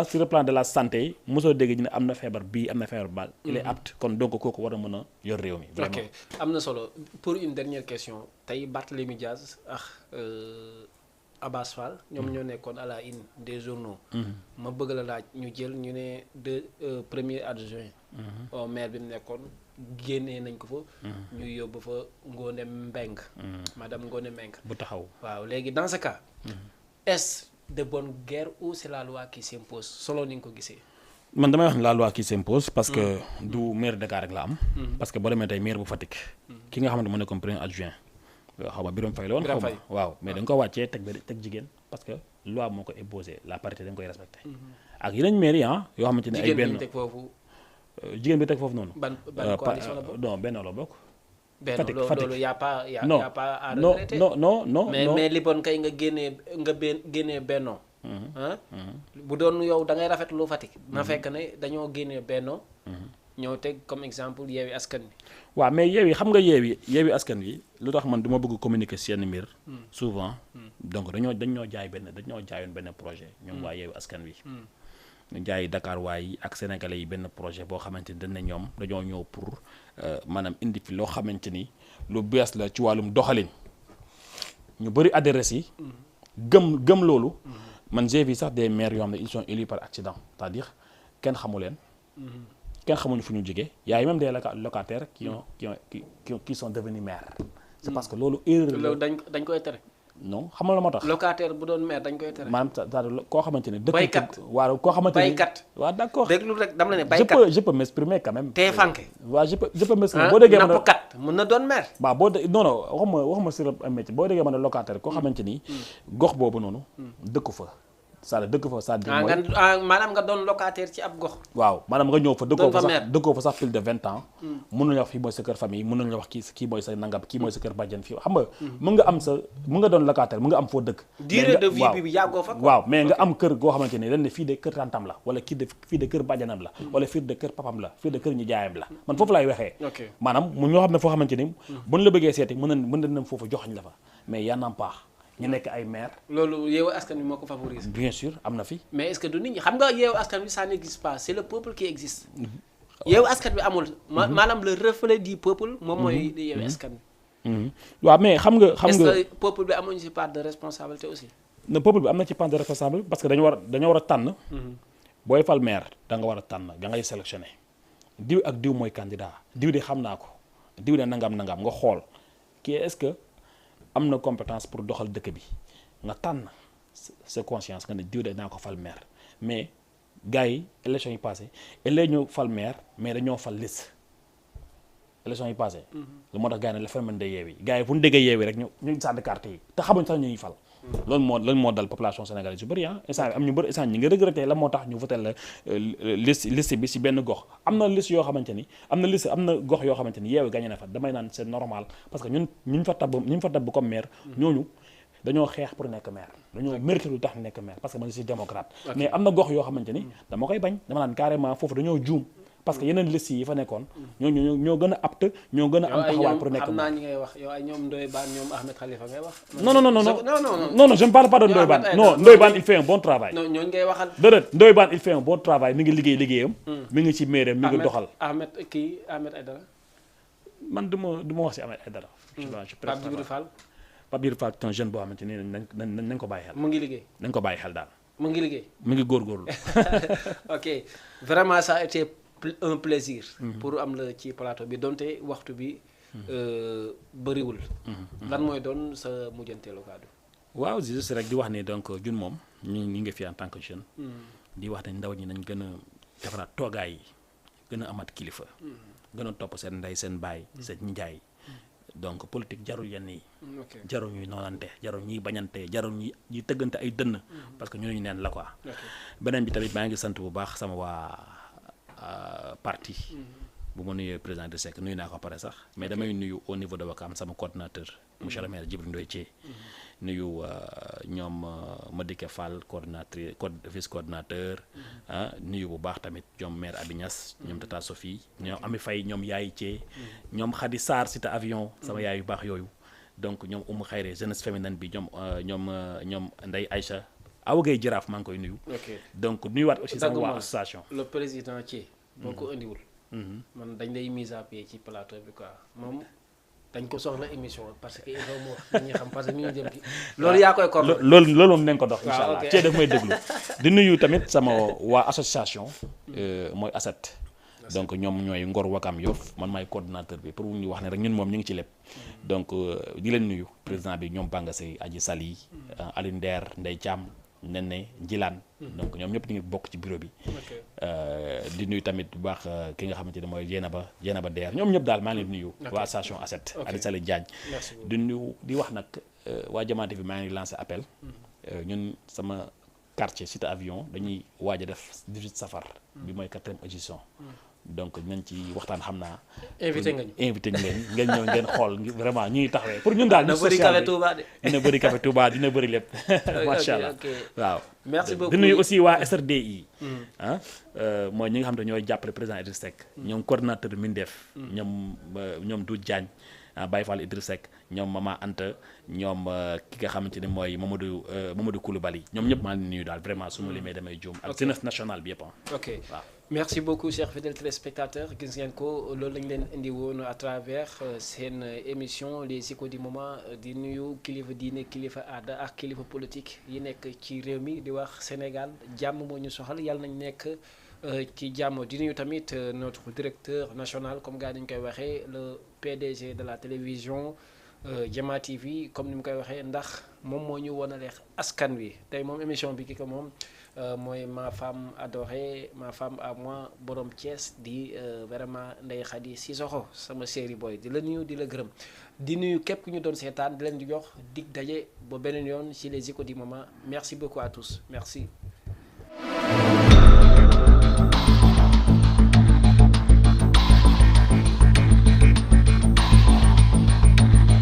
sur le plan de la santé mosoo dégg ñu ne am na feebar bii am na feebar baal il est apte kon donc kooku war a mën a yor réew mi vraiment ok am na solo pour une dernière question tey Barthélémy Diaz ak Abass Fall ñoom ñoo nekkoon à la une des journaux ma bëgg la laaj ñu jël ñu ne premier adjoint au maire bi mu nekkoon génnee nañ ko fa ñu yóbbu fa Ngoné Mbengue madame Ngoné Mbengue bu taxaw waaw léegi dans ce cas est-ce de bonne guerre ou c'est la loi qui s'impose solo ni nga ko gisee man damay wax ne la loi qui s'impose parce que du maire Dakar rek la am parce que boo demee tey maire bu Fatick ki nga xamante moo nekkoon premier adjoint xaw ma Birame Faye la woon xaw ma waaw mais dañ ko wàccee teg jigéen parce que loi moo ko imposé la parité dañ koy respecté ak yeneen maire yi yoo xamante ne ay benn jigéen bi teg foofu noonu ban coalition la bokk non benn la bokk benn Fatick loolu y a pas à regretter non mais li bon kay nga génnee bennoo bu doon yow da ngay rafetlu Fatick na fekk ne dañoo génnee bennoo ñëw teg comme exemple Yewwi Askan Wi waaw mais Yewwi xam nga Yewwi Askan Wi lu tax man du ma bëgg communiquer si yenn mbir souvent donc dañoo jaayoon benn projet ñoom waa Yewwi Askan Wi ñu jaay Dakar waay ak sénégalais yi benn projet boo xamante ni dañ ne ñoom dañoo ñëw pour maanaam indi fi loo xamante ni lu bees la ci wàllum doxalin ñu bëri adhérés yi gëm loolu man j'ai vu sax des maires yoo xam ne ils sont élus par accident c'est-à-dire kenn xamu leen kenn xamuñu fu ñu jógee y a même des locataires qui sont devenus maires c'est parce que loolu erreur loolu dañ koy tere non xam nga la moo tax locataire bu doon maire dañ koy tere maanaam c'est-à-dire koo xamante ne dëkk baykat waaw koo xamante ne baykat waaw d'accord déglu rek dama la ne baykat je peux m'exprimer quand même tee fanke waaw je peux m'exprimer boo déggee nappkat mën na doon maire waaw boo dé non waxuma sur un métier boo déggee ma ne locataire koo xamante ni gox boobu noonu dëkku fa c'est-à-dire dëkk fa c'est-à-dire mooy maanaam nga doon locataire ci ab gox waaw maanaam nga ñëw fa dëkkoo fa sax plus de 20 ans mën nañu wax fii mooy sa kër famille mën nañu wax kii mooy sa nangam kii mooy sa kër bàjjen fii xam nga mën nga doon locataire mën nga am foo dëkk durée de vie bi yàggoo fa waaw mais nga am kër goo xamante ni dañ ne fii de kër tantam la wala fii de kër bàjjanam la wala fii de kër papam la fii de kër ñu jaayam la man foofu laay waxee maanaam mu ñoo xam ne foo xamante ni buñ la bëggee seeti mën nañ foofu joxañ la fa mais y'en a pas ñu nekk ay maire loolu Yewwi Askan Wi moo ko favorise bien sûr am na fi mais est-ce que du nit ñi xam nga Yewwi Askan Wi ça n'existe pas c'est le peuple qui existe Yewwi Askan Wi amul maanaam le reflet du peuple moom mooy Yewwi Askan Wi waaw mais xam nga est-ce que peuple bi amuñu ci part de responsabilité aussi le peuple bi am na ci part de responsabilité parce que dañoo war a tànn booy fal maire da nga war a tànn da ngay sélectionné diw ak diw mooy candidat diw de xam naa ko diw de nangam nga xool kii est-ce que am na compétence pour doxal dëkk bi nga tànn sa conscience nga ne diw de naa ko fal maire mais gars yi élection yi passé ëllëg ñu fal maire mais dañoo fal liste élection yi passé lu moo tax gars yi ne la phénomène de Yewwi gars yi fu ñu déggee Yewwi rek ñu sànni carte yi te xamuñ sax ñuy fal loolu moo dal population sénégalaise yu bëri instant am ñu bëri instant ñi nga regretté la moo tax ñu voté la liste bi si benn gox am na liste yoo xamante ni am na gox yoo xamante ni Yewwi gagné na fa damay naan c'est normal parce que ñu fa tabb comme maire ñooñu dañoo xeex pour nekk maire dañoo mérité lu tax nekk maire parce que man je suis démocrate mais am na gox yoo xamante ni dama koy bañ dama naan carrément foofu dañoo juum parce que yeneen liste yi fa nekkoon ñoo gën a apte ñoo gën a am taxawaay pour nekk xam naa ñi ngay wax yow ay ñoom Ndoye Bane ñoom Ahmed Khalifa ngay wax non je ne parle pas de Ndoye Bane non Ndoye Bane il fait un bon travail non ñooñu ngay waxal déedéet Ndoye Bane il fait un bon travail mi ngi liggéeyam mi ngi ci mairie mi ngi doxal Ahmed Aïdara man du ma wax ci Ahmed Aïdara Pape Djibril Fall Pape Djibril Fall c'est un jeune boo xamante ni nañ ko bàyyi xel mu ngi liggéey nañ ko bàyyi xel daal mu ngi liggéey mu ngi góorgóorlu ok vraiment ça a été un plaisir pour am la ci plateau bi donte waxtu bi bëriwul. lan mooy doon sa mujjanteelu kàddu. waaw juste rek di wax ni donc ñun moom ñu ngi fi en tant que jeune. di wax ne ndaw ñi nañ gën a defaraat toogaay yi gën a amat kilifa. gën a topp seen ndey seen baay. seen njaay. donc politique jarul yenn yi. jarul ñuy noonante jarul ñuy bañante jarul ñuy tëggante ay dënn. parce que ñooñu neen la quoi. beneen bi tamit maa ngi sant bu baax sama waa parti. bu ma nuyee président de Seck nuyu naa ko pare sax mais damay nuyu au niveau de Wakam sama coordinateur. monsieur le maire Djibril Ndoye Thié. nuyu ñoom Madické Fall coordinatrice vice coordinateur. nuyu bu baax tamit ñoom maire Abignas ñoom Tata Sophie ñoom Ami Faye ñoom Yaay Thié ñoom Khady Sarr cité avion sama yaay yu baax yooyu donc ñoom Oumou Khayre jeunesse féminine bi ñoom Ndeye Aïcha Awa Gueye Jaraaf maa ngi koy nuyu. donc nuyuwaat aussi sama waa association. le président Thié. boo ko indiwul. man dañ lay mise à pied ci plateau bi quoi moom. dañ ko soxla émission parce que il faut mu wax dañuy xam parce que mi ngi jëm ci. loolu yaa koy ko loolu moom nañ ko dox. incha allah cee daf may déglu. di nuyu tamit sama waa association. mooy ASET. donc ñoom ñooy Ngor Wakam Yoff man maay coordinateur bi pour ñu wax ne rek ñun moom ñu ngi ci lépp. donc di leen nuyu président bi ñoom Banga Sey Aji Sali. Aline Nder Ndeye Thiam Nene Njilaan. donc ñoom ñëpp ñu ngi bokk ci bureau bi. di nuyu tamit bu baax ki nga xamante ne mooy Jeynaba Der ñoom ñëpp daal maa ngi leen di nuyu. waa station ASET. Aliou Sall Diagne. di nuyu di wax nag waa Jamaate bi maa ngi lancé appel. ñun sama quartier cité avion dañuy waaj a def 18 safar. bi mooy 4e édition. donc nañ ci waxtaan xam naa. invité ñu leen ngeen ñëw ngeen xool vraiment ñuy taxawee pour ñun daal. dina bëri café Touba de. dina bëri café Touba dina bëri lépp. macha allah waaw. merci beaucoup di nuyu aussi waa SRDI. mooy ñi nga xam ne ñooy jàppale président Idriss Seck. ñoom coordinateur Mindef. ñoom Doudou Diagne. Baye Fall Idriss Seck ñoom Mama Anta ñoom ki nga xamante ne mooy Mamadou Koulibaly ñoom ñëpp maa ngi nuyu daal vraiment su ma limee damay juum. ak jeunesse nationale bi yëpp ok waaw. merci beaucoup chers fidèles téléspectateurs gis ngeen ko loolu lañ leen indi woon à travers seen émission les échos du moment di nuyu kilifa diine kilifa aada ak kilifa politique yi nekk ci réew mi di wax Sénégal jàmm moo ñu soxal yàlla nañ nekk. ci jàmm di nuyu tamit notre directeur national comme gars dañu koy waxee le PDG de la télévision Jama TV comme ni mu koy waxee ndax moom moo ñu wonale askan wi tey moom émission bi ki ko moom mooy ma femme adorée ma femme à moi borom Thiès di vraiment Ndeye Khady Sissoko sama série boy di la nuyu di la gërëm di nuyu képp ku ñu doon seetaan di leen di jox dig daje ba beneen yoon ci les échos du moment merci beaucoup à tous merci.